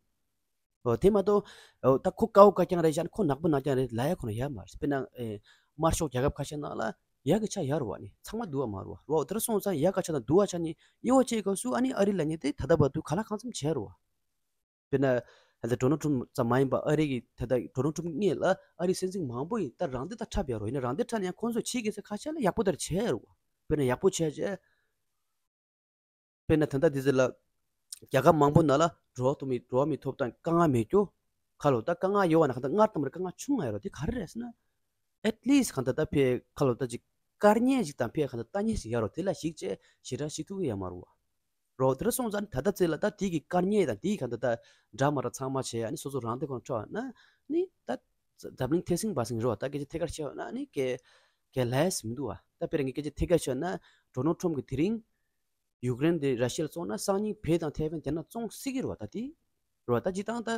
འོ་དེ་མ་གཏོགས་འོ་ད་ཁོ་དཀར་པོ་དཀར་རྐྱང་རེད་ཤག་ཁོ་ནག་པོ་ནག་རྐྱང་རེད་ལབ་ཡ་ཁོ་ན་ཡོད་མ་རེད། དཔེར་ན་ཨེ་དམར་ཤོག་རྒྱལ་ཁབ་ཁ་ཤས་ནང་ལ་ཡག་གི་ཆ་ཡོད་རེད་བ་ནི། ཚང་མ་སྡུག་པ་མ་རེད་བ། རོ་དེར་སོང་ཙང་ཡག་གི་ཆ་དང་སྡུག་པ་ཆ་གཉིས་དབྱེ་བ་ཕྱེ་སྐབས་སུ་ཨ་ནི་ཨ་རི་ལབ་མཁན་དེ་ད་ལྟ་བར་དུ་ག་ལ་གང་འཚམ་བྱས་རེད་བ། དཔེར་ན་ད་ལྟ་ཌོ་ནལ་ཊམ་ཙམ་མ་ཡིན་པ་ཨ་རི་གི་ད་ལྟ་ཌོ་ནལ་ཊམ་སྔོན་ལ་ཨ་རི་སྲིད་འཛིན་མང་པོ་ཡིན་ད་རང་སྡེ་ད་འཁྲབ་ཡ་རོ། ཡིན་ན་རང་སྡེ་འཁྲབ་ན་ཡང་ཁོང་ཚོས་བྱེད་དགོས་ས་ཁ་ཤས་ལ་ཡག་པོ་ལྟར་བྱས་རེད་བ། དཔེར་ན་ཡག་པོ་བྱས་རྗེས། དཔེར་ན་ད་ལྟ་འདི་ཚོ་ལ་རྒྱལ་ཁབ་མང་པོ་ནང་ལ་འགྲོ་བ་ཐོབ་མི་འགྲོ་བ་མིའི་ཐོབ་ཐང་དཀའ་ངལ་མེད་རྒྱུ། ཁ་ལོ་ད་དཀའ་ངལ་ཡོད་བ་ན་གང་ལྟར་སྔར་དང་མར་དཀའ་ངལ་ཆུང་ང་ཡོད་རོ། དེ་ག་རེ་རེད་ཟེར་ན། ཨེཊ་ལིསྚ་གང་ལྟར་ད་ཕའི་ཁ་ལོ་ད་ཅིག་དཀའ་ངལ་ཞིག་དང་ཕའི་གང་ལྟར་ལྟ་ངན་ཞིག་ཡོད་རོ། དེ་ལ་གཞིགས་བྱས་ཞེ་དྲག་ཞིག་ཐུབ་ཀྱི་ཡོད་མ་རེད་བ། རོ་དེར་སོང་ཙང་ད་ལྟ་ཚེ་ལ་ད་དེ་གི་དཀའ་ངལ་དང་དེ་གི་གང་ལྟར་ད་འདྲ་མ་འདྲ་ཚང་མ་བྱས་ཨ་ནི་སོ་སོ་རང་སྡེ་ཁོ་ན་འཕྲོ་བ་ན་ནི་ད་འཛམ་གླིང་ཐེ་སྲིང་བ་སྲིང་རོ། ད་སྐད་ཆ་ཐད་ཀར་བཤད་ན་ནི་གལ་གལ་ལས་མི་འདུག་བ། ད་དཔེར་ངས་སྐད་ཆ་ཐད་ཀར་བཤད་ན་ཌོ་ནལ་ཊམ་གི་དེ་རིང་ཡུཀ་རེན་དེ་ར་ཤི་ཡ་ལ་བཙོང་ན་སང་ཉིན་བོད་དང་ཐའེ་ཝན་རྒྱ་ནག་བཙོང་སྲིད་ཀྱི་རེད་བ། ད་དེ་རེད་བ། ད་སྤྱིར་བཏང་ད་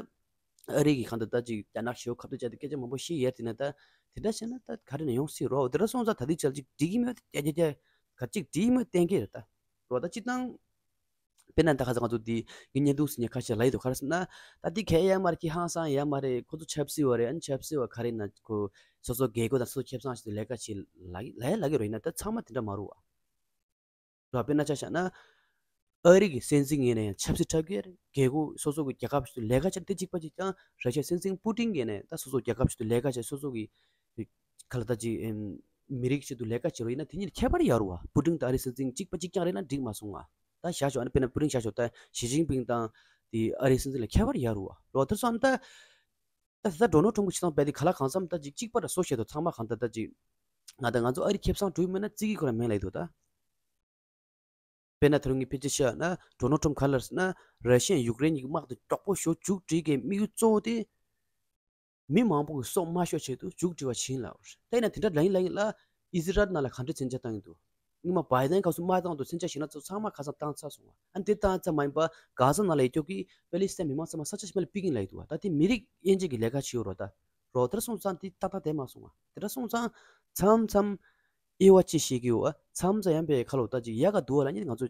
ཨ་རི་གི་གང་ལྟར་ད་ཅིག་རྒྱ་ནག་ཞེ་པོ་ཁ་གཏད་བཅག་སྟེ་སྐད་ཆ་མང་པོ་བཤད་ཡས་དེ་ན་ད་དེ་འདྲ་བཤད་ན་ད་ག་རེ་ནས་ཡོང་སྲིད་རོ། དེ་འདྲ་སོང་ཙང་ད་དེ་ཆ་ཅིག་འགྲིག་གི་མེད་ད་རྒྱ་རྒྱ་ག་ཅིག་འགྲིག་གི་མེད་གཏན་འཁེལ་རེད་ད་རོ། ད་སྤྱིར་བཏང་དཔེར་ན་ད་ཁ་སང་ང་ཚོ་འདི་ངའི་བརྙན་ཐུང་ཟིན་ཉེ་ཁ་ཤས་ལ་ཡི་དོ་ག་རེ་ཟེར་ན། ད་འདི་གལ་ཡ་མ་རེད། ཁྱི་ཧང་སང་ཡ་མ་རེད། ཁོ་ཚོ་ཆབ་སྲིད་བ་རེད། ཨ་ནི་ཆབ་སྲིད་བ་ག་རེ་ན་ཁོ་སོ་སོ་རྒྱལ་སྒོ་དང་སོ་སོ་ཁེ་བཟང་ཞིག་ཏུ་ལས་ཀ་བྱེད་ལ་ལ་ཡ་ལ་གི་རོ། ཡིན་ན་ད་ཚང་མ་དེ་འདྲ་མ་རུ་བ། ར་དཔེར་ན་ཆ་བཞག་ན། ཨ་རི་གི་སྲིད་འཛིན་ངོས་ནས་ཡང་ཆབ་སྲིད་འཁྲབ་ཀྱི་རེད། རྒྱལ་སྒོ་སོ་སོ་གི་རྒྱལ་ཁབ་ཞིག་ཏུ་ལས་ཀ་བྱེད་དེ་གཅིག་པ་གཅིག་ཀྱང་ར་ཤི་ཡ་སྲིད་འཛིན་པུ་ཏིན་ངོས་ནས་ད་སོ་སོ་རྒྱལ་ཁབ་ཞིག་ཏུ་ལས་ཀ་བྱེད་སོ་སོ་གི་ག་ལ་ད་ཅིག་མི་རིགས་ཞིག་ཏུ་ལས་ཀ་བྱེད་རོགས་ཡིན་ན་དེ་གཉིས་ཁྱད་པར་ཡོད་རུ་བ། པུ་ཏིན་དང་ཨ་རིའི་སྲིད་འཛིན་གཅིག་པ་གཅིག་རྐྱང་རེད་ན་འགྲིག་མ་སོང་ང་། ད་བཞག་ཆོག་ཨ་ནི་དཔེར་ན་པུ་ཏིན་བཞག་ཆོག་ད་ཞི་ཅིན་ཕིང་དང་དེ་ཨ་རིའི་སྲིད་འཛིན་ལ་ཁྱད་པར་ཡོད་རུ་བ། རོ་དེར་སོང་ད་ད་ད་ཌོ་ནལ་ཊམ་གྱི་བྱེད་སྟངས་རྦད་དེ་ག་ལ་གང་འཚམ་ད་ཅིག་གཅིག་པ་ར་སོ་ཤེས་དོ། ཚང་མ་གང་ད་ད་ཅིག་ང་ད་ང་ཚོ་ཨ་རི་ཁེ་བཟང་སྒྲུབ་མེད་ན་རྩིས་ཀྱི་ཁོ་ར་མེད་ལ་ཡི་དོ་ད། དཔེར་ན་ད་རུང་ངས་ཕལ་ཆེར་བཤད་ན་ཌོ་ནལ་ཊམ་ག་ལ་ཟེར་ན་ར་ཤི་ཡ་ཡུཀ་རེན་གཉིས་ཀྱི་དམག་དེ་མགྱོགས་པོ་ཞོ་མཇུག་སྒྲིལ་གྱི་དམིགས་ཡུལ་གཙོ་བོ་དེ། མི་མང་པོ་གི་སྲོག་མ་ཤོར་ཆེད་དུ་མཇུག་སྒྲིལ་བ་བྱིན་ལ། ད་ཡིན་ན་དེ་འདྲ་ལ་ཡིན་ལ་ཡིན་ལ་ཨི་ཟི་རལ་ནང་ལ་ག་འདྲ་མཚོན་ཆ་བཏང་ཡོད་འདུག་སྔོན་མ་བྷའི་ཌེན་ག་སུ་མ་བཏང་འདུག་མཚོན་ཆ་ཞིག་ན་ཚོ་ཚང་མ་ཁ་སང་བཏང་ཚར་སོང་བ། ཨ་འདི་བཏང་ཚར་མ་ཡིན་པ་གྷ་ཟ་ནང་ལ་ཡོད་ཀྱོག་གི་པེ་ལི་སི་ཐན་མི་མང་ཚང་མ་ས་ཆ་ཞིག་མ་ལ་ཕུད་ཀྱིན་ལ་ཡོད་འདུག་བ། ད་དེ་མི་རིགས་དབྱེ་འབྱེད་ཀྱི་ལས་ཀ་བྱེད་ཡོད་རོ། ད་རོ་དེར་སོང་ཙང་དེ་ཏག་ཏག་བསྡད་མ་སོང་བ། དེ་འདྲ་སོང་ཙང་མཚམས་མཚམས་དབྱེ་བ་ཕྱེ་ཤེས་ཀྱི་ཡོད་བ། མཚམས་མཚམས་ཡང་པའི་ཁ་ལོ་ད་ཅིག་ཡག་ག་འདུག་བ་ལ་ཉིད་ང་ཚོ་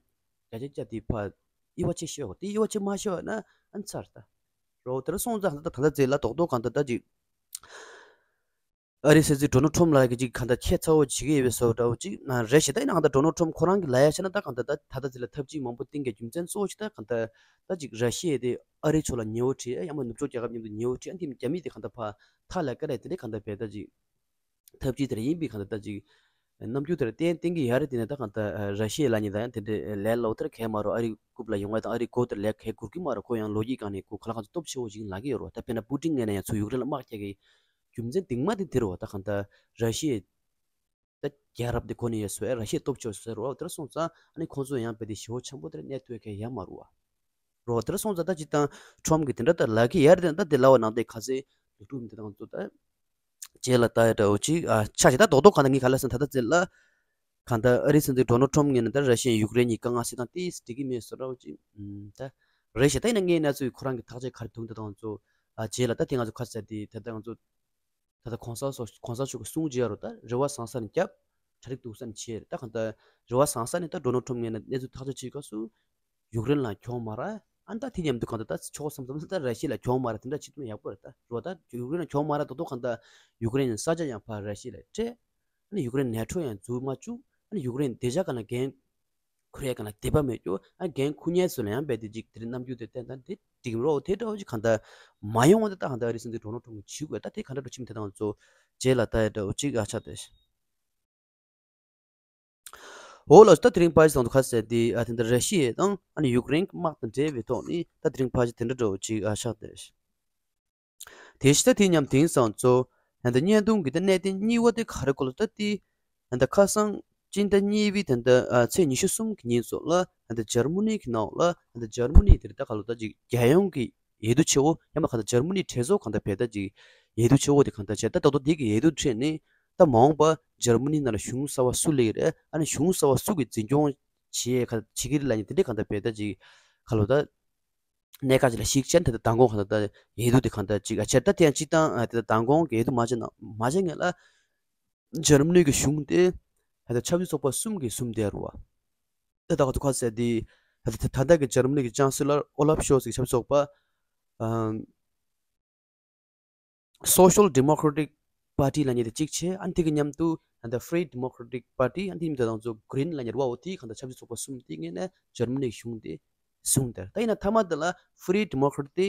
རྒྱ་ཆེ་རྒྱ་དེ་ཕ་དབྱེ་བ་ཕྱེ་ཤེས་ཡོད་དེ་དབྱེ་བ་ཕྱེ་མ་ཤེས་བ་ན་ཨ་ཚར་ད། རོ་དེར་སོང་ཙང་ད་ད་ད་ད་ཛེ་ལ་རྡོག་རྡོག་གང་ད་ད་ཅིག་ཨ་རིའི་སྲིད་འཛིན་ཌོ་ནལ་ཊམ་ལགས་ཀྱིས་ཅིག་གང་ལྟར་ཁྱད་མཚར་བོ་བྱེད་ཀྱི་ཡོད་པའི་བཟོ་འདྲ་བོ་ཅིག་ན་རེད་ཞེ་ད། ཡིན་ན་གང་ལྟར་ཌོ་ནལ་ཊམ་ཁོ་རང་གི་ལ་ཡ་བྱས་ན་ད་གང་ལྟར་ད་ད་ལྟ་ཚེ་ལ་ཐབས་ཇུས་མང་པོ་བཏིང་གི་རྒྱུ་མཚན་གཙོ་བོ་ཞིག་ད་གང་ལྟར་ད་ཅིག་ར་ཤི་ཡ་དེ་ཨ་རིའི་ཕྱོགས་ལ་ཉེ་བོ་བྲིས་ཡང་མ་ནུབ་ཕྱོགས་རྒྱལ་ཁབ་མཉམ་དུ་ཉེ་བོ་བྲིས། ཨ་འདི་རྒྱ་མི་དེ་གང་ལྟར་ཕར་ཐག་ལ་ཀ་རེད། དེ་འདྲའི་གང་ལྟར་བས་ད་ཅིག་ཐབས་ཇུས་དེ་འདྲ་ཡིན་པའི་གང་ལྟར་ད་ཅིག་རྣམ་འགྱུར་དེ་འདྲ་བསྟན་བསྟན་གྱི་ཡ་རེད། དེ་ནས་ད་གང་ལྟར་ར་ཤི་ཡ་ལ་ཉེ་ད་ཡང་དེ་འདྲའི་ལས་སླ་བོ་དེ་འདྲ་གས་མ་རོ། ཨ་རི་རྐུབ་ལ་ཡོང་བ་དང་ཨ་རི་སྒོ་དེ་ལས་གས་སྒུར་གི་མ་རོ། ཁོ་ཡང་ལོ་རྒྱུས་སྒང་ནས་ཁོ་ག་ལ་གང་ཚོ་སྟོབས་ཆེ་བོ་ཞིག་ལབ་ཀྱི་ཡོད་རོ། ད་དཔེར་ན་པུ་ཏིན་ངོས་ནས་ཡང་ཚུར་ཡུཀ་རེན་ལ་དམག་རྒྱག་གི་རྒྱུ་མཚན་གདིང་མ་དེ་དེ་རེད་བ། ད་གང་ལྟར་ར་ཤི་ཡའི་ད་རྒྱལ་རབས་དེ་གོ་ནས་ཡོད་སོ་ཡ་ར་ཤི་ཡའི་སྟོབས་ཆེ་བ་ཟེར་བ་དེར་སོང་ཙང་ཨ་ནི་ཁོང་ཚོ་ཡང་དཔེ་དེ་ཞེ་བོ་ཆེན་པོ་དེར་གནས་ཐུབ་མཁན་ཡང་མ་རུ་བ་རོ། དེར་སོང་ཙང་ད་ཅི་དང་ཁྲོམ་གི་དེ་འདྲ་ད་ལབ་ཀྱི་ཡ་རེད། ད་དེ་ལབ་པ་ནང་དེ་ག་ཚོད་ལུགས་ཀྲུག་མི་དེ་དང་ཚོ་ད་རྗེས་ལ་ལྟ་ཡ་འདྲ་བོ་ཅིག་ཨ་ཆ་ཞིག་ད་རྡོག་རྡོག་གང་ལྟར་ངས་ག་ལབ་སོང་ད་ད་ཚེ་ལ། གང་ལྟར་ཨ་རིའི་སྲིད་འཛིན་ཌོ་ནལ་ཁྲོམ་ངོས་ནས་ད་ར་ཤི་ཡ་ཡུཀ་རེན་གཉིས་དཀའ་ངལ་སེལ་སྟངས་དེ་འགྲིག་གི་མེད་བཟོ་འདྲ་བོ་ཅིག་ད་རེད་ཤག་ད་ཡིན་ན་ངའི་གནས་ཚུལ་ཁོ་རང་གི་ཐག་གཅོད་ག་རེ་བྱུང་དེ་དང་ཚོ་ཨ་རྗེས་ལ་ད་དེ་ང་ཚོ་ཁ་ས་དེ་ད་ལྟ་ང་ཚོ་ད་ལྟ་གོང་ས་སོ་གོང་ས་མཆོག་གི་གསུང་བརྗོད་རོ། ད་རེ་བ་བཟང་ས་ནས་བརྒྱབ། གྲ་སྒྲིག་སྡུག་ས་ནས་བྱས་རེད། ད་གང་ལྟར་རེ་བ་བཟང་ས་ནས་ད་ཌོ་ནལ་ཁྲོམ་ངོས་ནས་གནས་ཚུལ་ཐག་གཅོད་བྱེད་སྐབས་སུ་ཡུཀ་རེན་ལ་གྱོང་མ་རག་ཨ་ནི་ད་དེ་མཉམ་དུ་གང་ལྟར་ད་ཆོག་བསམ་བསམ་ད་ར་ཤི་ཡ་ལ་གྱོང་མ་རག་དེ་འདྲ་བྱེད་ཐུབ་ན་ཡག་པོ་རེད། ད་རོ་ད་ཡུཀ་རེན་ལ་གྱོང་མ་རག་ད་དུང་གང་ལྟར་ཡུཀ་རེན་ས་ཆ་ཡང་ཕར་ར་ཤི་ཡ་ལ་སྤྲད། ཨ་ནི་ཡུཀ་རེན་ནེ་ཊོ་ཡང་འཛུགས་མ་བཅུག་ཨ་ནི་ཡུཀ་རེན་དེ་ཆ་ག་ན་འགན་ཁུར་ཡས་ག་ན་དད་པ་མེད་རྒྱུ། ཨ་འགན་ཁུར་མཁན་ཚོ་ལ་ཡང་རྦད་དེ་ཅིག་དེ་རིང་རྣམ་འགྱུར་དེ་བསྟན་ད་དེ་འགྲིག་མི་རོགས་དེ་འདྲ་བོ་ཅིག་གང་ལྟར་མ་ཡོང་བ་དེ་ད་གང་ལྟར་ཨ་རི་སྲིད་འཛིན་ཌོ་ནལ་ཊམ་གྱིས་བྱེད་དགོས། ད་དེ་ག་འདྲ་འགྲོ་ཕྱིན་དེ་དང་ཚོ་རྗེས་ལ་ལྟ་ཡ་འདྲ་བོ་ཅིག་ཨ་ཆགས་ཏེ། འོ་ལགས་སོ། ད་དེ་རིང་ཕར་ཞིག་དང་དུ་ཁ་གསལ་དེ་ཨ་དེ་འདྲ་ར་ཤི་ཡ་དང་ཨ་ནི་ཡུཀ་རེན་གྱི་དམག་དང་འབྲེལ་བའི་ཐོག་ནས་ད་དེ་རིང་ཕར་ཞིག་དེ་འདྲ་འདྲ་བོ་ཅིག་ཨ་ཆགས་ཏེ། དེ་བཞིན་ད་དེ་མཉམ་དེང་སང་ཚོ་ད་ལྟ་བརྙན་ཐུང་གི་ད་གནད་དོན་གཉིས་པ་དེ་ག་རེ་གོ་ལ་ད་དེ་ད་ལྟ་ཁ་སང་སྤྱི་ཟླ་གཉིས་པའི་ད་ལྟ་ཨ་ཚེས་ཉི་ཤུ་གསུམ་གྱི་ཉིན་སོགས་ལ་ད་ལྟ་འཇར་མ་ནི་གི་ནང་ལ་ད་ལྟ་འཇར་མ་ནི་དེ་རེད་ད་ག་ལོ་ད་ཅིག་རྒྱལ་ཡོངས་ཀྱི་འོས་བསྡུ་ཆེ་བོ་ཡང་མ་ག་ད་འཇར་མ་ནི་གྲོས་ཚོགས་གང་ལྟར་བས་ད་ཅིག་འོས་བསྡུ་ཆེ་བོ་དེ་གང་ལྟར་བྱས་ད་ད་དུང་དེ་གི་འོས་བསྡུ་ཁྲོད་ནས་ད་མ་འོངས་པ་འཇར་མ་ནི་ནང་ལ་གཞུང་གསར་བ་སུ་སླེབས་ཀྱི་རེད། ཨ་ནི་གཞུང་གསར་བ་སུ་གི་འཛིན་སྐྱོང་བྱེད་ག་བྱེད་ཀྱི་རེད་ལབ་ནས་དེ་འདྲས་གང་ལྟར་བས་ད་ཅིག་ག་ལོ་ད། གནད་འགག་ཅིག་ལ་གཞིགས་བྱས་ནས་ད་ལྟ་མདང་དགོང་གང་ལྟར་ད་འོས་བསྡུ་དེ་གང་ལྟར་ཅིག་ཨ་བྱས་ད་དེ་ཡང་སྤྱིར་བཏང་ཨ་དེ་ལྟར་མདང་དགོང་གི་འོས་བསྡུ་མ་བྱས་ན་མ་བྱས་སྔོན་ལ་འཇར་མ་ནི་གི་གཞུང་དེ་ད་ལྟ་ཆབ་སྲིད་ཚོགས་པ་གསུམ་གྱིས་བཟུང་བསྡད་རེད་བ། ད་ལྟ་ཁ་ཚུགས་ཁ་གསལ་དེ་ད་ལྟ་ད་ལྟ་གི་འཇར་མ་ནི་གི་ཅང་སི་ལར་ཨོ་ལབ་ཤོལ་ཚ་གི་ཆབ་སྲིད་ཚོགས་པ་ཨམ། Social Democratic Party ལབ་མཁན་དེ་གཅིག་བྱས། ཨ་ནི་དེ་གི་མཉམ་དུ་ད་ལྟ་Free Democratic Party ཨ་ནི་དེ་མཉམ་དུ་ད་ལྟ་ང་ཚོ་Green ལབ་མཁན་རེད་བ། འོ་དེའི་གང་ལྟར་ཆབ་སྲིད་ཚོགས་པ་གསུམ་དེ་ངོས་ནས་འཇར་མ་ནིའི་གཞུང་དེ་བཟུང་སྟེ། ད་ཡིན་ན་མཐའ་མ་དེ་ལ་Free Democratic དེ་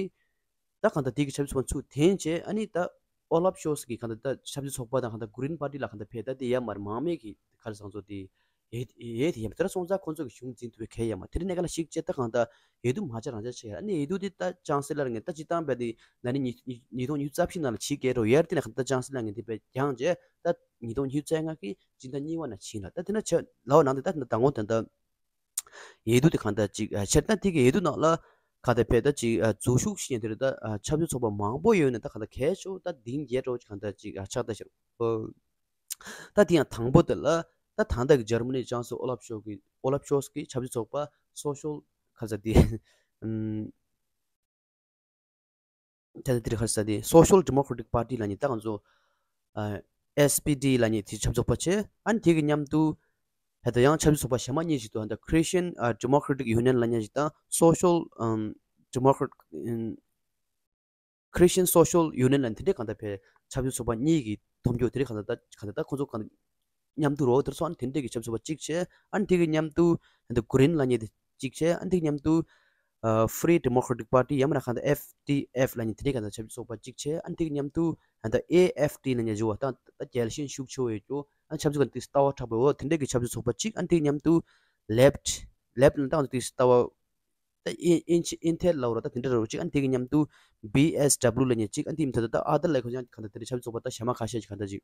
ད་གང་ལྟར་དེ་གི་ཆབ་སྲིད་ཚོགས་པ་ཚུར་འཐེན་བྱས། ཨ་ནི་ད་ཨོ་ལབ་ཤོལ་ཚ་གི་གང་ལྟར་ད་ཆབ་སྲིད་ཚོགས་པ་དང་གང་ལྟར་Green Party ལ་གང་ལྟར་ཕེབས། ད་དེ་ཡར་མར་མང་མོས་ཀྱི་ག་རེ་ཟེར་ང་ཚོ་དེ། ཡེ་ཡེ་དེ་ཡིན་པ་དེ་འདྲ་སོང་ཙང་ཁོང་ཚོ་གི་གཞུང་འཛིན་ཐུབ་པའི་གལ་ཡོད་མ་རེད། དེ་རིང་གནད་འགག་ལ་གཞིགས་བྱས་ད་གང་ལྟར་འོས་བསྡུ་མ་བྱས་རང་བྱས་བྱས་ཡོད་རེད། ཨ་ནི་འོས་བསྡུ་དེ་ད་ཅང་སི་ལར་ངས་ད་སྤྱིར་བཏང་བས་དེ་ན་ནིང་ཉིས་ཉིས་ཉིས་སྟོང་ཉི་ཤུ་རྩ་བཞི་ནང་ལ་བྱེད་ཀྱི་རེད། ཡར་དེ་ན་གང་ལྟར་ཅང་སི་ལར་ངས་དེ་བས་ཀྱང་བྱས་ད་ཉིས་སྟོང་ཉི་ཤུ་རྩ་ལྔ་གི་སྤྱི་ཟླ་གཉིས་པ་ནང་ཕྱིན་ལ། ད་དེ་ན་ཆ་ལའོ་ནང་དེ་ད་དེ་ན་མདང་དགོང་དེ་འདྲ་འོས་བསྡུ་དེ་གང་ལྟར་ཅིག་བྱས་ན་དེ་གི་འོས་བསྡུ་ནང་ལ་གང་ལྟར་བས་ད་ཅིག་འཛུལ་ཞུགས་བྱེད་མཁན་དེ་རེད། ད་ཆབ་སྲིད་ཚོགས་པ་མང་པོ་ཡོད་ནས་ད་གང་ལྟར་གལ་ཆེ་བོ་ད་འདི་འགྱེད་འགྲོ་ཅིག་གང་ལྟར་ཅིག་ཆགས་ད་ཤག་ད་དེ་ཡང་དང་པོ་དེ་ལ་ད་ད་ལྟ་གི་འཇར་མ་ནི་ཅང་སི་ཨོ་ལབ་ཤོལ་གི་ཨོ་ལབ་ཤོལ་ཚ་གི་ཆབ་སྲིད་ཚོགས་པ་Social ག་ས་དེ་ཨམ། ད་ལྟ་དེ་རེད་ག་ས་དེ་Social Democratic Party ལབ་མཁན་ད་ང་ཚོ་ཨ་S P D ལབ་མཁན་དེ་ཆབ་སྲིད་ཚོགས་པ་བྱས། ཨ་ནི་དེ་གི་མཉམ་དུ་ད་ལྟ་ཡང་ཆབ་སྲིད་ཚོགས་པ་གཞན་མ་གཉིས་ཤིག་འདུག་ད་Christian ཨ་Democratic Union ལབ་མཁན་ཞིག་དང་Social ཨམ་Democrat ཨམ། Christian Social Union ལབ་དེ་འདྲའི་གང་ལྟར་བས་ཆབ་སྲིད་ཚོགས་པ་གཉིས་ཀྱི་མཐུན་ཕྱོགས་དེ་འདྲའི་གང་ལྟར་གང་ལྟར་ཁོང་ཚོ་གང་མཉམ་དུ་རོགས་དེར་སོང་། དེ་འདྲའི་གི་ཆབ་སྲིད་ཚོགས་པ་གཅིག་བྱས། ཨ་ནི་དེ་གི་མཉམ་དུ་ཨ་ནི་Green ལབ་མཁན་དེ་གཅིག་བྱས། ཨ་ནི་དེ་གི་མཉམ་དུ་ཨ་Free Democratic Party ཡང་མིན་ན་གང་ལྟར་F D F ལབ་མཁན་དེ་འདྲའི་གང་ལྟར་ཆབ་སྲིད་ཚོགས་པ་གཅིག་བྱས། ཨ་ནི་དེ་གི་མཉམ་དུ་གང་ལྟར A F D ལབ་མཁན་ཞིག་འདུག་ད་ད་རྒྱལ་ཞེན་ཤུགས་ཆེ་བོ་ཡོད་རྒྱུ། ཨ་ནི་ཆབ་སྲིད་ཀྱི་ཏིག་ལྟ་བ་མཁྲེགས་པོ་འོ་དེ་འདྲའི་གི་ཆབ་སྲིད་ཚོགས་པ་གཅིག་ཨ་ནི་དེ་གི་མཉམ་དུ་Left Left ལབ་ན་ད་ང་ཚོ་ཏིག་ལྟ་བ། ད་ཨིན་ཨིན་ཨིན་ཐེད་ལབ་ར་ད་དེ་འདྲ་རེད་གཅིག་ཨ་ནི་དེ་གི་མཉམ་དུ་B S W ལབ་མཁན་གཅིག་ཨ་ནི་དེ་མི་ད་ད་ཨ་ད་ལ་ཁོ་ཡང་གང་ལྟར་དེ་འདྲའི་ཆབ་སྲིད་ཚོགས་པ་ད་གཞན་མ་ཁ་ཤས་ཀྱི་གང་ལྟར་ཅིག་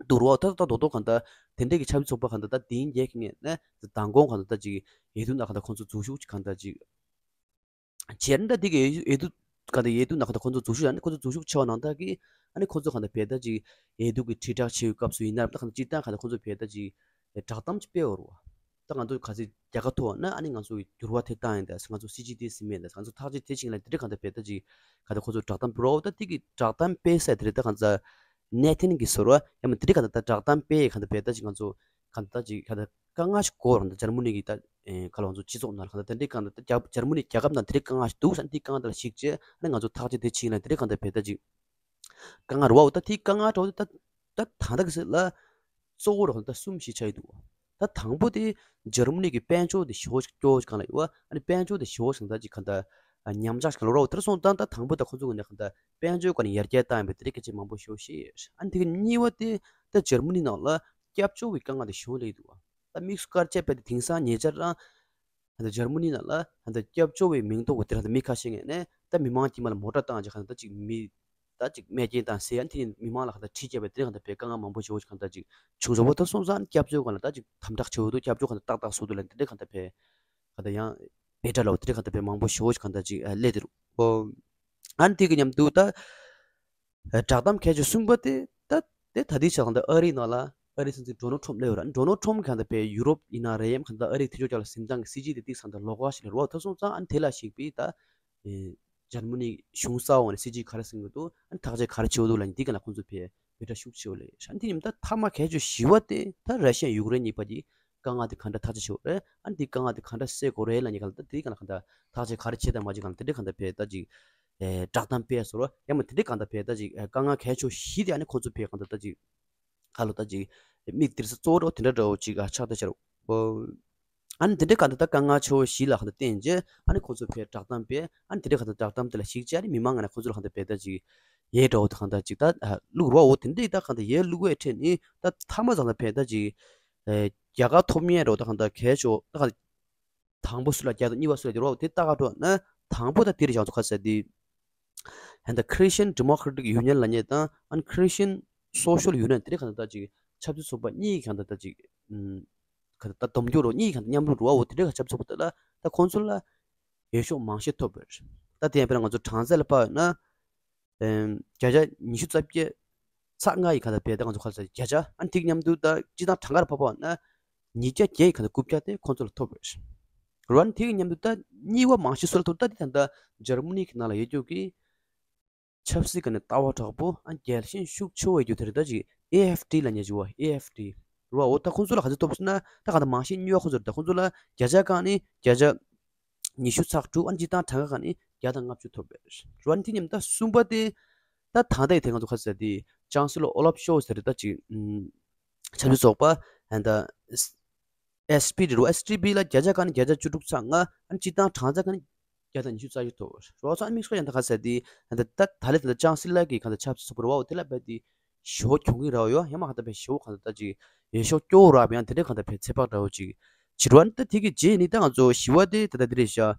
འདུག་རོགས། ད་ད་རྡོག་རྡོག་གང་ལྟར་དེ་འདྲའི་གི་ཆབ་སྲིད་ཚོགས་པ་གང་ལྟར་ད་དེ་འགྱེད་ཀྱི་ངས་ནས་མདང་དགོང་གང་ལྟར་ད་ཅིག་འོས་བསྡུ་ནང་གང་ལྟར་ཁོང་ཚོ་འཛུལ་ཞུགས་ཀྱི་གང་ལྟར་ཅིག་བྱས་ན་ད་དེ་གི་འོས་བསྡུ་གང་ལྟར་འོས་བསྡུ་ནང་གང་ལྟར་ཁོང་ཚོ་འཛུལ་ཞུགས་ཡང་ནི་ཁོང་ཚོ་འཛུལ་ཞུགས་ཆེ་བ་ནང་ལྟར་གི་ཨ་ནི་ཁོང་ཚོ་གང་ལྟར་བས་ད་ཅིག་འོས་བསྡུ་གི་དྲིལ་བསྒྲགས་བྱེད་པའི་སྐབས་སུ་ཡིན་ན་ད་གང་ལྟར་སྤྱིར་བཏང་གང་ལྟར་ཁོང་ཚོ་བས་ད་ཅིག་བསྒྲགས་གཏམ་ཅིག་སྤེལ་བ་རེད་བ། ད་ང་ཚོ་ག་ཚོད་རྒྱལ་ཁ་ཐོབ་ན་ཨ་ནི་ང་ཚོ་གི་འགྱུར་བ་དེ་བཏང་ཡིན་ད་ང་ཚོ་སྲིད་ཇུས་དེ་ཟིན་མེད་ད་ང་ཚོ་ཐག་གཅོད་དེ་བྱེད་ཡིན་ལ་དེ་འདྲ་གང་ལྟར་བས་ད་ཅིག་གང་ལྟར་ཁོ་ཚོ་བསྒྲགས་གཏམ་སྤེལ་རོགས། ད་དེ་གི་བསྒྲགས་གཏམ་སྤེལ་ས་དེ་རེད། ད་གང་ལྟར་གནད་དོན་གྱི་ཟུར་བ་ཡང་མིན་དེ་འདྲ་གང་ལྟར་ད་བསྒྲགས་གཏམ་སྤེལ་གང་ལྟར་བས་ད་ཅིག་ང་ཚོ་གང་ལྟར་ཅིག་གང་ལྟར་དཀའ་ངལ་ཞིག་གོ་རང་ད་འཇར་མ་ནི་གི་ད་ག་ལ་ང་ཚོ་སྤྱི་ཚོགས་ནང་ལ་གང་ལྟར་དེ་འདྲ་གང་ལྟར་ད་རྒྱ་འཇར་མ་ནི་རྒྱལ་ཁབ་ནང་དེ་འདྲ་དཀའ་ངལ་ཞིག་འདུག་ས་འདི་གང་ལྟར་ཞིག་བྱས་ཨ་ནི་ང་ཚོ་ཐག་གཅོད་དེ་བྱེད་ཡིན་ལ་དེ་འདྲ་གང་ལྟར་བས་ད་ཅིག་དཀའ་ངལ་རེད་བ། འོ་ད་དེ་དཀའ་ངལ་འདྲ་བོ་དེ་ད་ད་ད་ལྟ་གི་ཟེར་ལ་གཙོ་བོ་རེད་ད་གསུམ་ཞིག་ཆགས་ཡོད་འདུག་ད་དང་པོ་དེ་འཇར་མ་ནི་གི་དཔལ་འབྱོར་དེ་ཞེ་པོ་ཞིག་སྐྱོ་བོ་ཞིག་གང་ལ་ཡོད་བ། ཨ་ནི་དཔལ་འབྱོར་དེ་ཞེ་པོ་ཞིག་ད་ཅིག་གང་ལྟར་ཉམས་ཆག་ཞིག་གང་ལ་རོགས་དེར་སོང་ད་ད་དང་པོ་ད་ཁོ་ཚོ་གི་ནས་གང་ལྟར་དཔལ་འབྱོར་སྒང་ནས་ཡར་རྒྱས་བཏང་ཡོད་པའི་དེ་རིགས་སྐད་ཆ་མང་པོ་ཞེ་པོ་ཞིག་ཨ་ནི་དེ་གི་གཉིས་པ་དེ་ད་འཇར་མ་ནི་ནང་ལ་སྐྱབས་བཅོལ་བའི་དཀའ་ངལ་དེ་ཞེ་པོ་སླེབས་འདུག་བ། ད་དམིགས་སུ་བཀར་བྱས་པ་དེ་དེང་སང་ཉེ་ཆར་རང་ད་ལྟ་འཇར་མ་ནི་ནང་ལ་ད་ལྟ་སྐྱབས་བཅོལ་བའི་མིང་ཐོག་གི་དེ་རང་ད་མི་ཁ་ཤས་ངས་ནས་ད་མི་མང་དཀྱིལ་མ་ལ་མོ་ཊ་བཏང་རྗེས་གང་ལྟར་ཅིག་མི་ད་ཅིག་རྨས་སྐྱོན་བཏང་ཟེར་ཡང་དེ་ནི་མི་མང་ལ་གང་ལྟར་ཁྲིད་བྱས་པའི་དེ་གང་ལྟར་བས་དཀའ་ངལ་མང་པོ་ཞེ་པོ་ཞིག་གང་ལྟར་ཅིག་བྱུང་སོང་བ། ད་སོང་ཙང་སྐྱབས་བཅོལ་གང་ལ་ད་ཅིག་དམ་དྲག་བྱེད་འོས་འདུག་སྐྱབས་བཅོལ་གང་ལྟར་ཏག་ཏག་བཟོ་འདུག་ལ་དེ་འདྲ་གང་ལྟར་བས་གང་ལྟར་ཡང་བེ་ཏྲ་ལ་བ་དེ་འདྲ་གང་ལྟར་བས་མང་པོ་ཞེ་པོ་ཞིག་གང་ལྟར་ཅིག་སླེབས་དེ་རུ་ཨོ། ཨ་ནི་དེ་གི་མཉམ་དུ་ད་བསྒྲགས་གཏམ་གལ་ཆེ་གསུམ་པ་དེ་ད་དེ་ད་ལྟའི་ཆ་གང་ལྟར་ཨ་རིའི་ནང་ལ་ཨ་རིའི་སྲིད་འཛིན་ཌོ་ནལ་ཊམ་སླེབས་ཡོད་ར། ཌོ་ནལ་ཊམ་གང་ལྟར་བས་ཡུ་རོབ་ཡིན་ན་རེད་ཡམ་གང་ལྟར་ཨ་རིའི་དེ་ཕྱོགས་ཀྱང་ལ་འཛིན་སྟངས་ཀྱི་སྲིད་ཇུས་དེ་ཏིག་ཙམ་ད་ལོགས་ཀ་ཞིག་ལ་རོགས་ཐུབ་སོང་ཙང་ཨ་ནི་དེ་ལ་གཞིགས་པའི་ད། ཨེ། འཇར་མ་ནི་གཞུང་གསར་བ་ནས་སྲིད་ཇུས་ག་རེ་ཟིན་གྱི་འདུག་ཨ་ནི་ཐག་གཅོད་ག་རེ་བྱེད་འོས་འདུག་ལབ་ནས་འདི་ག་ལ་ཁོང་ཚོ་བས་བེ་ཏྲ་ཤུགས་ཆེ་བོ་ལས་ཧྲན་དེ་ཉིན་ད་མཐའ་མ་གལ་ཆེ་བཞི་བ་དེ་ད་ར་ཤི་ཡ་ཡུཀ་རེན་གཉིས་པ་གྱི་ དཀའ་ངལ་དེ་ག་འདྲ་ཐག་གཅོད་བྱེད་དགོས་རེད། ཨ་ནི་དེ་དཀའ་ངལ་དེ་ག་འདྲ་སེལ་དགོས་རེད་ལབ་མཁན་གང་ལ་ད་དེ་གང་ལ་གང་ལྟར་ཐག་གཅོད་ག་རེ་བྱེད་དང་མ་བྱེད་གང་ལ་དེ་འདྲ་གང་ལྟར་བྱས་ད་ཅིག་ཨེ་བསྒྲགས་གཏམ་སྤེལ་ཟེར་བ་ཡང་མ་དེ་འདྲ་གང་ལྟར་བྱས་ད་ཅིག་ཨེ་དཀའ་ངལ་གལ་ཆེ་བཞི་དེ་ཨ་ནི་ཁོང་ཚོ་ཕའི་གང་ལྟར་ད་ཅིག་ཁ་ལོ་ད་ཅིག་དམིགས་དེ་རིགས་གཙོ་བོ་འདྲ་བོ་དེ་འདྲ་འདྲ་བོ་ཅིག་ཨ་ཆགས་ད་ཆ་རུ། ཨ་ནི་དེ་འདྲ་གང་ལྟར་ད་དཀའ་ངལ་ཆེ་བོ་བཞི་ལ་གང་ལྟར་བརྟེན་རྗེས་ཨ་ནི་ཁོང་ཚོ་ཕའི་བསྒྲགས་གཏམ་སྤེལ། ཨ་ནི་དེ་འདྲ་གང་ལྟར་བསྒྲགས་གཏམ་དེ་ལ་གཞིགས་བྱས་ཨ་ནི་མི་མང་ང་ནས་ཁོང་ཚོ་ལ་གང་ལྟར་བས་ད་ཅིག་ཡས་འདྲ་བོ་དེ་གང་ལྟར་ཅིག་ད་ཨ་བླུག་རོགས་འོ་དེ་འདྲ་ད་གང་ལྟར་ཡས་བླུག་པའི་ཁྲོད་ནས་ད་མཐའ་མ་ཚང་ལ་བས་ད་ཅིག་ཨེ་རྒྱལ་ཁ་ཐོབ་མཁན་འདྲ་བོ་ད་གང་ལྟར་གལ་ཆེ་བོ་ད་གང་ལྟར་དང་པོ་སུ་ལ་རྒྱག་དང་གཉིས་པ་སུ་ལ་རྒྱག་རོགས་དེ་ལྟ་ག་འགྲོ་ན་དང་པོ་ད་དེ་རེད་ཡང་ཚོ་ཁ་ཟེར་དེ། ཧན་ད་Christian Democratic Union ལབ་མཁན་དང་ཨ་ནི་Christian Social Union དེ་རིགས་གང་ལྟར་ད་ཅིག་ཆབ་སྲིད་ཚོགས་པ་གཉིས་གང་ལྟར་ད་ཅིག་ཨམ་གང་ལྟར་ད་སྡོམ་རྒྱུ་རོ་གཉིས་གང་ལྟར་མཉམ་རུབ་རུ་བ་འོ་དེ་རིགས་ཆབ་སྲིད་ཚོགས་པ་དེ་ལ་ད་ཁོང་ཚོ་ལ་འོས་ཤོག་མང་ཤོས་ཐོབ་པ་རེད། ད་དེ་ཡང་དཔེར་ན་ང་ཚོ་གྲངས་ཚད་ལ་དཔག་ཡོད་ན་ཨམ་བརྒྱ་ཆ་ཉི་ཤུ་རྩ་བརྒྱད་ཚེག་ལྔ་ཡི་གང་ལྟར་བས་ད་ང་ཚོ་ག་ལ་ཟེར་བརྒྱ་ཆ་ཨ་ནི་དེ་གི་མཉམ་དུ་ད་སྤྱི་བཏང་གྲངས་ཀར་ཕབ་པ་ན་ཉིས་བརྒྱ་བརྒྱད་ཡི་གང་ལྟར་དགུ་བརྒྱ་དེ་ཁོང་ཚོ་ལ་ཐོབ་རེད། རོ་ཨ་ནི་དེ་གི་མཉམ་དུ་ད་གཉིས་པ་མང་ཤོས་སུ་ལ་ཐོབ་ད་དེ་ད་ད་འཇར་མ་ནི་གི་ནང་ལ་ཡོད་རྒྱུ་གི་ཆབ་སྲིད་གི་ནས་ལྟ་བ་དྲག་པོ་ཨ་རྒྱལ་ཞེན་ཤུགས་ཆེ་བོ་ཡོད་རྒྱུ་དེ་རེད་ད་ཅིག་ཨེ་ཨེཕ་ཊི་ལབ་མཁན་ཅིག་བ་ཨེ་ཨེཕ་ཊི་རོ་ཨ་འོ་ད་ཁོང་ཚོ་ལ་ག་ཚོད་ཐོབ་ཟེར་ན་ད་གང་ལྟར་མང་ཤོས་གཉིས་པ་ཁོང་ཚོ་རེད་ད་ཁོང་ཚོ་ལ་བརྒྱ་ཆ་གང་ནི་བརྒྱ་ཆ་ཉི་ཤུ་ཚེག་དྲུག་ཨ་ནི་སྤྱི་བཏང་གྲངས་ཀ་གང་ནི་བརྒྱ་དང་ལྔ་བཅུ་ཐོབ་པས། རོ་ཨ་ནི་དེ་མཉམ་ད་གསུམ་པ་དེ་ད་ད་ལྟ་ཡི་དེ་ང་ཚོ་ག་ཚོད་ཟེར་དེ་ཅང་སི་ལོ་ཨོ་ལབ་ཤོལ་ཟེར་རེད་ད་ཅིག་ཨམ་ཆབ་སྲིད་ཚོགས་པ་ཨ་ད་ཨེས་པི་རེད་རོ། ཨེས་པི་ལ་བརྒྱ་ཆ་གང་ནི་བརྒྱ་ཆ་བཅུ་དྲུག་ཚེག་ལྔ་ཨ་ནི་སྤྱི་བཏང་གྲངས་ཚད་གང་ནི་བརྒྱ་དང་ཉི་ཤུ་རྩ་བཞི་ཐོབ་རོ་ཨ་ཚོ་ཨ་དམིགས་སུ་ཡང་ད་ག་ཟེར་དེ་ད་ད་ད་ལས་ད་ཅང་སི་ལ་གི་གང་ལྟར་ཆབ་སྲིད་ཚོགས་པ་རོ་ཨ་འོ་དེ་ལ་བས་དེ་ཞོ་གྱོང་གི་ར་བ་ཡོད་ཡང་མ་གང་ལྟར་བས་ཞོ་གང་ལྟར་ད་ཅིག་ཡོད་ཞོ་སྐྱོ་བོ་ར་བ་ཡང་དེ་འདྲའི་གང་ལྟར་བས་ཚེ་དཔག་འདྲ་བོ་ཅིག་ཕྱི་རོ་ཨ་ནི་ད་དེ་གི་རྗེས་ནི་ད་ང་ཚོ་བཞི་བ་དེ་ད་ད་དེ་རེད་ཤག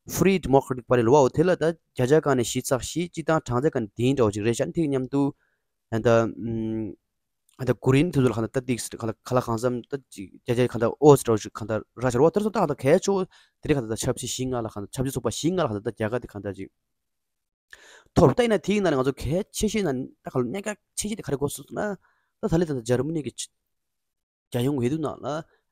Free Democratic Party ལ་བ་འོ་དེ་ལ་ད་བརྒྱ་ཆ་གང་ནི་བཞི་ཚེག་བཞི་སྤྱི་བཏང་གྲངས་ཚད་གང་ནི་བདུན་འདྲ་བོ་ཅིག་རེད་ཤག་ཨ་ནི་དེ་གི་མཉམ་དུ་ཨ་ད་ཨམ། ཨ་ད་གུ་རིན་དེ་ཚོ་ལ་གང་ལྟར་ཏིག་གང་ལ་གང་ལ་གང་འཚམ་ད་ཅིག་བརྒྱ་ཆ་གང་ལྟར་ཨོ་ཙི་འདྲ་བོ་ཅིག་གང་ལྟར་ར་ཤར་བ་དེ་ཚོ་ད་གང་ལྟར་གལ་ཆེ་བོ་དེ་རིགས་གང་ལྟར་ད་ཆབ་སྲིད་གཞི་ལྔ་ལ་གང་ལྟར་ཆབ་སྲིད་ཚོགས་པ་གཞི་ལྔ་ལ་གང་ལྟར་ད་རྒྱལ་ཁ་དེ་གང་ལྟར་ཅིག་ཐོབ་ད་ཡིན་ན་དེའི་ནང་ནས་ང་ཚོ་གལ་ཆེ་ཤོས་ན་ད་གང་ལ་གནད་འགག་ཆེ་ཤོས་དེ་ག་རེ་གོ་སོང་ཟེར་ན་ད་ད་ལྟ་ད་འཇར་མ་ནི་གི་རྒྱལ་ཡོངས་འོས་བསྡུ་ནང་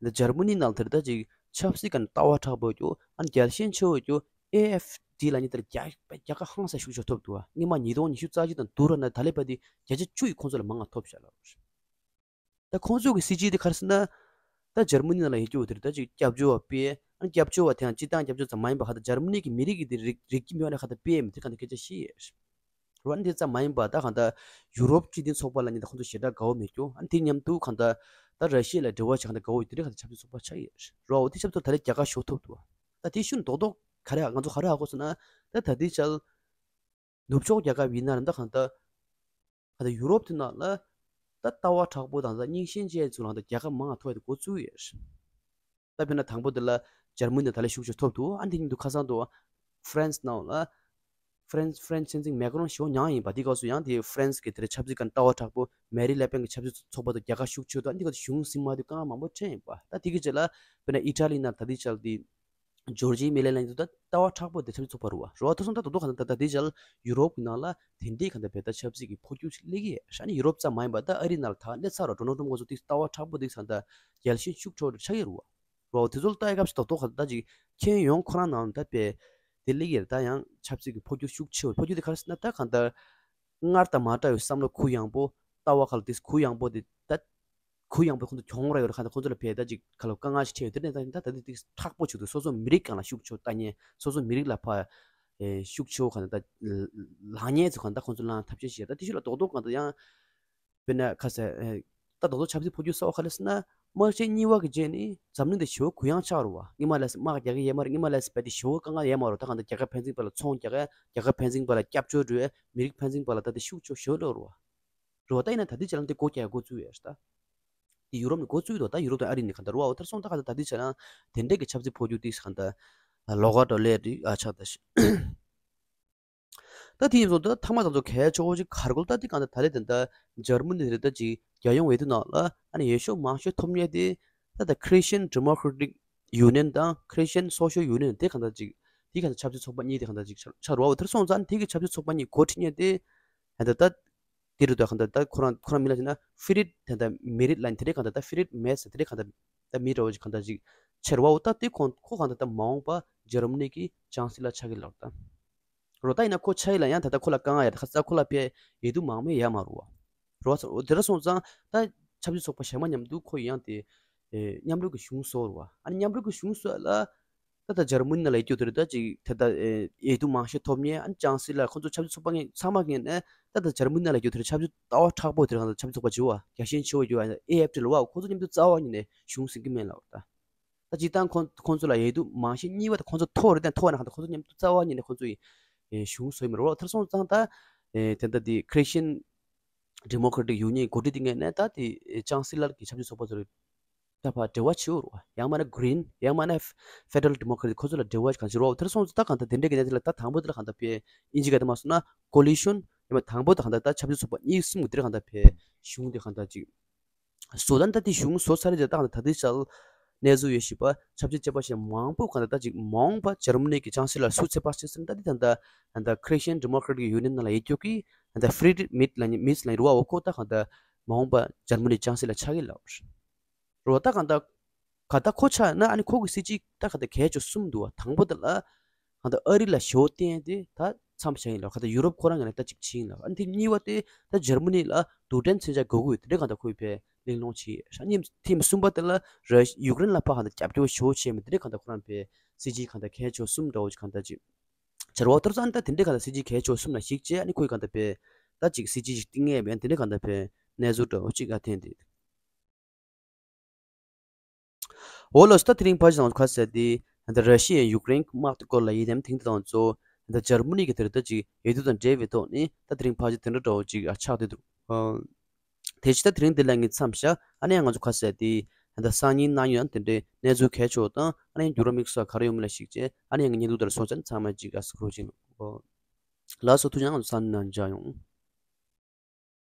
ལ་འཇར་མ་ནི་ནང་དེར་ད་ཅིག་ཆབ་སྲིད་ཀྱི་ལྟ་བ་དྲག་པོ་རྒྱུ་ཨ་ནི་རྒྱལ་ཞེན་ཆེ་བོ་རྒྱུ་ཨེ་ཨེཕ་ཌི་ལ་ཉིད་དེར་རྒྱ་རྒྱ་ཁ་ཧང་སང་ཤུགས་ཆེ་ཐོབ་འདུག་ཨ་སྔོན་མ་ཉིས་སྟོང་ཉི་ཤུ་རྩ་གཅིག་དང་བསྡུར་བ་ན་ད་ལས་པ་དེ་བརྒྱ་ཆ་བཅུ་ཡི་ཁོང་ཚོ་ལ་མང་ང་ཐོབ་བཞག་ལ། ད་ཁོང་ཚོ་གི་སྲིད་ཇུས་དེ་ག་རེ་ཟེར་ན། ད་འཇར་མ་ནི་ནང་ལ་ཡོད་རྒྱུ་དེར་ད་ཅིག་སྐྱབས་བཅོལ་བ་སྤེལ་ཨ་ནི་སྐྱབས་བཅོལ་བ་དེ་ཡང་སྤྱི་བཏང་སྐྱབས་བཅོལ་ཙམ་མ་ཡིན་པ་ཧ་ད་འཇར་མ་ནི་གི་མི་རིགས་ཀྱི་དེ་རིགས་རིགས་ཀྱི་མི་ཡོང་ན་ཧ་ད་སྤེལ་མི་དེ་ག་འདི་སྐད་ཆ་བཤད་ཡོད། རོ་ཨ་ནི་དེ་ཙམ་མ་ཡིན་པ་ད་གང་ལྟར་ཡུ་རོབ་སྤྱི་མཐུན་ཚོགས་པ་ལ་ཉིད་དུ་ཁོང་ཚོ་ཞེ་དྲག་དགའ་བོ་མེད་རྒྱུ་ཨ་ནི་དེ་མཉམ་དུ་གང་ལྟར་ད་ར་ཤི་ཡ་ལ་འབྲེལ་བ་བྱེད་གང་ལྟར་དགའ་བོ་ཡོད་དེ་རིགས་གང་ལྟར་ཆབ་སྲིད་ཚོགས་པ་ཆགས་ཡོད་རོ་ཨ་འོ་དེ་ཆབ་སྲིད་ཚོགས་ད་ལས་རྒྱལ་ཁ་ཤོར་ཐུབ་འདུག་ད་དེ་ཤུན་རྡོག་རྡོག་ག་རེ་ང་ཚོ་ག་རེ་ཧ་གོ་སོང་ན་ད་ད་ལྟའི་ཆར་ནུབ་ཕྱོགས་རྒྱལ་ཁབ་ཡིན་ན་ར་ད་གང་ལྟར་གང་ལྟར་ཡུ་རོབ་དེ་ནང་ལ་ད་ལྟ་བ་དྲག་པོ་དང་ད་རྙིང་ཞེན་ཅན་ཚོ་ལ་ད་རྒྱལ་ཁ་མང་ང་ཐོབ་ཡ་དེ་འགོ་བཙུགས་ཡོད། ད་དཔེར་ན་དང་པོ་དེ་ལ་འཇར་མ་ནི་ད་ལས་ཤུགས་ཆེ་ཐོབ་འདུག་ཨ་ནི་དེ་ཉིད་དུ་ཁ་སང་དུ་ཧྥ་རན་སི་ནང་ལ་ཧྥ་རན་སི་ཧྥ་རན་སི་སྲིད་འཛིན་མེ་ཀ་རོན་ཞེ་པོ་མྱངས་ཡིན་པ་དེ་སྐབས་སུ་ཡང་དེ་ཧྥ་རན་སི་གི་དེ་ཆབ་སྲིད་ཀྱི་ལྟ་བ་དྲག་པོ་མེ་རི་ལེ་པེན་གྱི་ཆབ་སྲིད་ཚོགས་པ་དང་རྒྱལ་ཁ་ཤུགས་ཆེ་འདུག་ཨ་ནི་དེ་སྐབས་སུ་གཞུང་ཟིན་མ་དུས་དཀའ་ངལ་མང་པོ་འཕྲད་ཡིན་པ་ད་དེ་གི་རྗེས་ལ་དཔེར་ན་ཨི་ཏྲ་ལི་ནང་ད་ལྟའི་ཆར་དེ། ཇོར་ཇི་མེ་ལོ་ནི་ལབ་མཁན་དེ་ད་ལྟ་བ་དྲག་པོ་དེ་ཆབ་སྲིད་ཚོགས་པ་རུ་བ་རུ་བ་ཐོག་སོང་ད་དོ་དོ་ག་ད་ད་ད་དེ་ཅལ་ཡུ་རོབ་ཀྱི་ནང་ལ་དེ་འདྲའི་ག་ད་བེ་ད་ཆབ་སྲིད་ཀྱི་འཕོ་འགྱུར་ཞིག་སླེབས་ཀྱི་ཡོད་ཨ་ནི་ཡུ་རོབ་ཙམ་མ་ཡིན་པ་ད་ཨ་རི་ནང་ལ་ད་སླེབས་ཚར་རོ་ཌོ་ནལ་ཊམ་ཁོང་ཚོ་དེ་ལྟ་བ་དྲག་པོ་དེ་ཚང་ད་རྒྱལ་ཞེན་ཤུགས་ཆེ་བོ་ཆགས་ཀྱི་རུ་བ་རུ་བ་དེ་ཚོ་ལ་ལྟ་ཡ་སྐབས་སུ་དོ་དོ་ག་ད་ཅིག་ཁྱེད་ཡོང་ཁོ་རང་ནང་ད་བེ་དེ་སླེབས་ཀྱི་ཡོད་ད་ཡང་ཆབ་སྲིད་ཀྱི་འཕོ་འགྱུར་ཤུགས་ཆེ་བོ་འཕོ་འགྱུར་དེ་ག་རེ་ཟེར་ན་ད་ག་ད་སྔར་དང་མ་འདྲ་བའི་བསམ་བློ་གུ་ཡངས་པོ་ལྟ་བ་ག་ལ་དེ་གུ་ཡངས་པོ་དེ་ད། གུ་ཡངས་པོ་ཁོང་ཚོ་གྱོང་རག་ཡོད་རེད་ཁ་ད་ཁོང་ཚོ་ལ་བས་ད་ཅིག་ཁ་ལོ་དཀའ་ངལ་ཞིག་འཕྲད་ཡོད་དེ་ནས་ད་ད་ད་དེ་དྲག་པོ་བྱུང་འདུག་སོ་སོ་མི་རིགས་སྒང་ལ་ཤུགས་ཆེ་ལྟ་ཉན་སོ་སོ་མི་རིགས་ལ་ཕ་ཤུགས་ཆེ་ཁ་ད་ལངས་ཉན་ཚོ་ཁ་ད་ཁོང་ཚོ་ལངས་ཐབས་ཤེས་བྱས་ད་དེ་ཤུགས་ལ་རྡོག་རྡོག་གང་ད་ཡང་དཔེར་ན་ཁ་ས་ད་རྡོག་རྡོག་ཆབ་སྲིད་འཕོ་འགྱུར་གསར་བ་ཁ་ལ་སྲིད་ན་དམག་ཆེན་གཉིས་པ་གི་རྗེས་ནས་འཛམ་གླིང་དེ་ཞེ་པོ་གུ་ཡངས་ཆགས་རུ་བ་སྔོན་མ་ལས་དམག་རྒྱག་གི་ཡས་མ་རེད་སྔོན་མ་ལས་བས་དེ་ཞེ་པོ་དཀའ་ངལ་ཡས་མ་རུ་ད་གང་ད་རྒྱལ་ཁབ་ཕན་ཚུན་བར་ལ་ཚོང་རྒྱག་ཡས་རྒྱལ་ཁབ་ཕན་ཚུན་བར་ལ་སྐྱབས་བཅོལ་འགྲོ་ཡས་མི་རིགས་ཕན་ཚུན་བར་ལ་ད་དེ་ཤུགས་ཆེ་ཞེ་པོ་འགྲོ་རུ་བ། རོ་ད་ཡིན་ན་ད་ལྟའི་ཆ་ལ་འདི་སྒོ་རྒྱག་འགོ་བཙུགས་ཡོད་ད། འདི་ཡུ་རོབ་ནས་འགོ་བཙུགས་འདུག་ད་ཡུ་རོབ་དང་ཨ་རི་ནས་གང་ལྟར་རོ་ཨོ་ཐར་སོང་ད་ག་ད་ད་ལྟའི་ཆ་ལ་དེ་འདྲས་ཀྱི་ཆབ་སྲིད་འཕོ་འགྱུར་ཏིག་གང་ལྟར་ལོགས་ཀ་འགྲོ་ལས་རིགས་ཨ་ཆགས་ད་ཤི། ད་དེ་ཡིན་སོང་ད་ཐ་མ་ད་ཚོ་གལ་ཆེ་བོ་ཅིག་གར་འགོལ་ད་འདི་གང་ལྟར་ད་ལས་དེ་འདྲ་འཇར་མ་ནི་རེད་ད་ཅིག་རྒྱལ་ཡོངས་འོས་བསྡུ་ནང་ལ་ཨ་ནི་འོས་ཤོག་མང་ཤོས་ཐོབ་མཁན་དེ་ད་ད་Christian Democratic Union དང་Christian Social Union དེ་གང་ལྟར་ཅིག་དེ་གང་ལྟར་ཆབ་སྲིད་ཚོགས་པ་གཉིས་དེ་གང་ལྟར་ཅིག་ཆགས་རོ་ཨོ་ཐར་སོང་ཙང་དེ་གི་ཆབ་སྲིད་ཚོགས་པ་གཉིས་འགོ་ཁྲིད་མཁན་དེ་ད་ད། དེ་རུ་ད་གང་ལྟར་ད་ཁོ་རང་ཁོ་རང་མི་ལ་བྱས་ན་ཧྥི་རིད་དེ་འདྲ་མེ་རིད་ལ་དེ་རེད་གང་ལྟར་ད་ཧྥི་རིད་མེ་སི་དེ་རེད་གང་ལྟར་ད་མི་འདྲ་བོ་ཅིག་གང་ལྟར་ཅིག་ཆེར་བ་འོ་ད་དེ་ཁོང་ཁོ་གང་ལྟར་ད་མ་འོངས་པ་འཇར་མ་ནི་གི་ཅང་སི་ལར་ཆགས་ཀྱི་ལབ་ད། རོ་ད་ཡིན་ན་ཁོ་ཆགས་ཡིན་ལ་ཡང་ད་ལྟ་ཁོ་ལ་དཀའ་ངལ་ཡོད་ད་ཁ་ས་ཁོ་ལ་ཕེ་ཡེ་དུ་མང་མེད་ཡ་མ་རུ་བ། རོ་ད་དེ་ར་སོང་ཙང་ད་ཆབ་སྲིད་ཚོགས་པ་གཞན་མ་མཉམ་དུ་ཁོ་ཡང་དེ་ ཨེ་མཉམ་རུབ་ཀྱི་གཞུང་བཟོ་རུ་བ། ཨ་ནི་མཉམ་རུབ་ཀྱི་གཞུང་བཟོ་ལ་ད་ལྟ་འཇར་མ་ནི་ནང་ལ་ཡོད་རྒྱུ་དེ་རེད། ད་ཅིག་དེ་ལྟ་ཨེ་འོས་བསྡུ་མང་ཤོས་ཐོབ་མཁན་ཨ་ནི་ཅང་སི་ལར་ཁོང་ཚོ་ཆབ་སྲིད་ཚོགས་པ་ཚང་མ་ངོས་ནས་ད་ལྟ་འཇར་མ་ནི་ནང་ལ་ཡོད་རྒྱུ་དེ་རེད། ཆབ་སྲིད་ལྟ་བ་མཁྲེགས་པོ་དེ་རེད། ཁོང་ཚོ་ཆབ་སྲིད་ཚོགས་པ་བྱེད་བ་རྒྱ་ཞེན་ཆེ་བོ་ཡོད་ཨེ་ཨེཕ་ཊི་ལ་བ། ཁོང་ཚོ་མཉམ་དུ་རྩ་བ་ཉིད་ནས་གཞུང་འཛིན་གྱི་མེད་ལབ་པ་རེད། ད་སྤྱིར་བཏང་ཁོང་ཁོང་ཚོ་ལ་འོས་བསྡུ་མང་ཤོས་གཉིས་པ་དང་ཁོང་ཚོ་མཐོ་རེད། ད་མཐོ་བ་ན་ཁང་དང་ཁོང་ཚོ་མཉམ་དུ་རྩ་བ་ཉིད་ནས་ཁོང་ཚོ་ཡི་ཨེ་གཞུང་བཟོ་ཡི་མ་རེད། འོ་དེར་སོང་ཙང་ད་ཨེ་དེ་འདྲ་དེ་Christian Democratic Union འགོ་ཁྲིད་དེ་ངོས་ནས་ད་དེ་ཨེ་ཅང་སི་ལར་གྱི་ཆབ་སྲིད་ཚོགས་པ་ཚོ་རེད། ད་ཕར་འབྲེལ་བ་བྱེད་འོ་རུ་བ། ཡང་མིན་ན་Green ཡང་མིན་ན་Federal Democratic ཁོང་ཚོ་ལ་འབྲེལ་བ་གང་བྱེད་རོགས། དེར་སོང་ཙང་ད་གང་ལྟར་དེ་འདྲ་གི་གནས་ཚུལ་ལ་ད་དང་པོ་དེ་ལ་གང་ལྟར་ཕེ་ཨིན་ཇི་སྐད་དུ་མ་སོང་ན་Coalition ཡང་མིན་དང་པོ་ད་གང་ལྟར་ད་ཆབ་སྲིད་ཚོགས་པ་གཉིས་གསུམ་གྱི་དེར་གང་ལྟར་ཕེ་གཞུང་དེ་གང་ལྟར་ཅིག་བཟོ། ད་ལྟ་དེ་གཞུང་བཟོ་ཚར་རེད། ད་ལྟ་དེ་ཆར་གནས་ཚུལ་ཡོད་བཞིན་པ་ཆབ་སྲིད་དཔྱད་པ་ཞིག་མང་པོ་གང་ལྟར་ད་ཅིག་མ་འོངས་པ་འཇར་མ་ནི་གི་ཅང་སི་ལར་སུ་ཚོད་དཔག་བྱས་ཟིན། ད་དེ་ད་ལྟ་ད་ལྟ་Christian Democratic Union ནང་ལ་ཡོད་རྒྱུ་གི་ད་ལྟ་Friedrich Merz ལ་ནི་Merz ལ་ནི་རུ་བ་འོ་ཁོ་ད་གང་ལྟར་མ་འོངས་པ་འཇར་མ་ནི་ཅང་སི་ལར་ཆགས་ཀྱི་ལབ་རེད། རུ་བ་ད་གང་ལྟར་ག་ད་ཁོ་ཆགས་ན་ཨ་ནི་ཁོ་གི་སྲིད་ཇུས་ད་གང་ལྟར་གལ་ཆེ་གསུམ་འདུག་བ། དང་པོ་དེ་ལ་གང་ལྟར་ཨ་རི་ལ་ཞེ་པོ་བརྟེན་ཏེ་ད་མཚམས་བཞག་ཡིན་ལབ། གང་ལྟར་ཡུ་རོབ་ཁོ་རང་ངོས་ནས་ད་ཅིག་བྱིན་ལབ། ཨ་ནི་དེ་གཉིས་པ་དེ་ད་འཇར་མ་ནི་ལ་རྡུལ་ཕྲན་མཚོན་ཆ་དགོས་ཀྱི་ཡོད། དེ་འདྲ་གང་ལྟར་ཁོས་ཕེ་གླེང་སློང་བྱས། ཨ་ནི་ཐེངས་གསུམ་པ་དེ་ལ་ར་ཡུཀ་རེན་ལ་ཕར་གང་ལྟར་རྒྱབ་སྐྱོར་ཞེ་པོ་བྱས་མི་དེ་འདྲ་གང་ལྟར་ཁོ་རང་ཕེ་སྲིད་ཇུས་གང་ལྟར་གལ་ཆེ་གསུམ་འདྲ་བོ་ཅིག་གང་ལྟར་ཅིག་བྱ་རོགས་ཐོར་ཙང་ད་དེ་འདྲ་གང་ལྟར་སྲིད་ཇུས་གལ་ཆེ་གསུམ་ལ་གཞིགས་བྱས་ཨ་ནི་ཁོས་གང་ལྟར་ཕེ་ད་ཅིག་སྲིད་ཇུས་ཤིག་བཏིང་ངེས་པའི་དེ་འདྲ་གང་ལྟར་ཕེ་གནས་ཚུལ་འདྲ་བོ་ཅིག་ག་ཐེན་དེ། འོ་ལགས་སོ། ད་དེ་རིང་ཕལ་ཆེར་ང་ཚོ་ག་ཟེར་དེ་ད་ར་ཤི་ཡའི་ཡུཀ་རེན་དམག་དེ་སྐོར་ལ་ཡིན་ནམ། དེང་དུས་ང་ཚོ་ད་འཇར་མ་ནི་གི་དེར་ད་ཅིག་འོས་བསྡུ་དང་འབྲེལ་བའི་ཐོག་ནས་ད་དེ་རིང་ཕལ་ཆེར་དེ་འདྲ་འདྲ་བོ་ཅིག་ཨ་ཆགས་བསྡད་འདུག་ཨ་དེ་ཕྱི་ད་དེ་རིང་འདི་ལ་ངས་མཚམས་བཞག་ཨ་ནི་ཡང་ང་ཚོ་ག་ཟེར་དེ་ད་སང་ཉིན་གནངས་ཉིན་དེ་འདྲའི་གནས་ཚུལ་གལ་ཆེ་བ་དང་ཨ་ནི་འགྱུར་བ་དམིགས་བསལ་ག་རེ་ཡོང་མིན་ལ་གཞིགས་བྱས་ཨ་ནི་ཡང་ངས་བརྙན་ཐུང་དེར་སོང་ཙང་ཚང་མ་ཅིག་ཨ་སི་ཁུར་ཅིག་ལགས་སོ། ཐུགས་རྗེ་ཆེ། ང་ཚོ་སང་ཉིན་ནང་མཇལ་ཡོང་།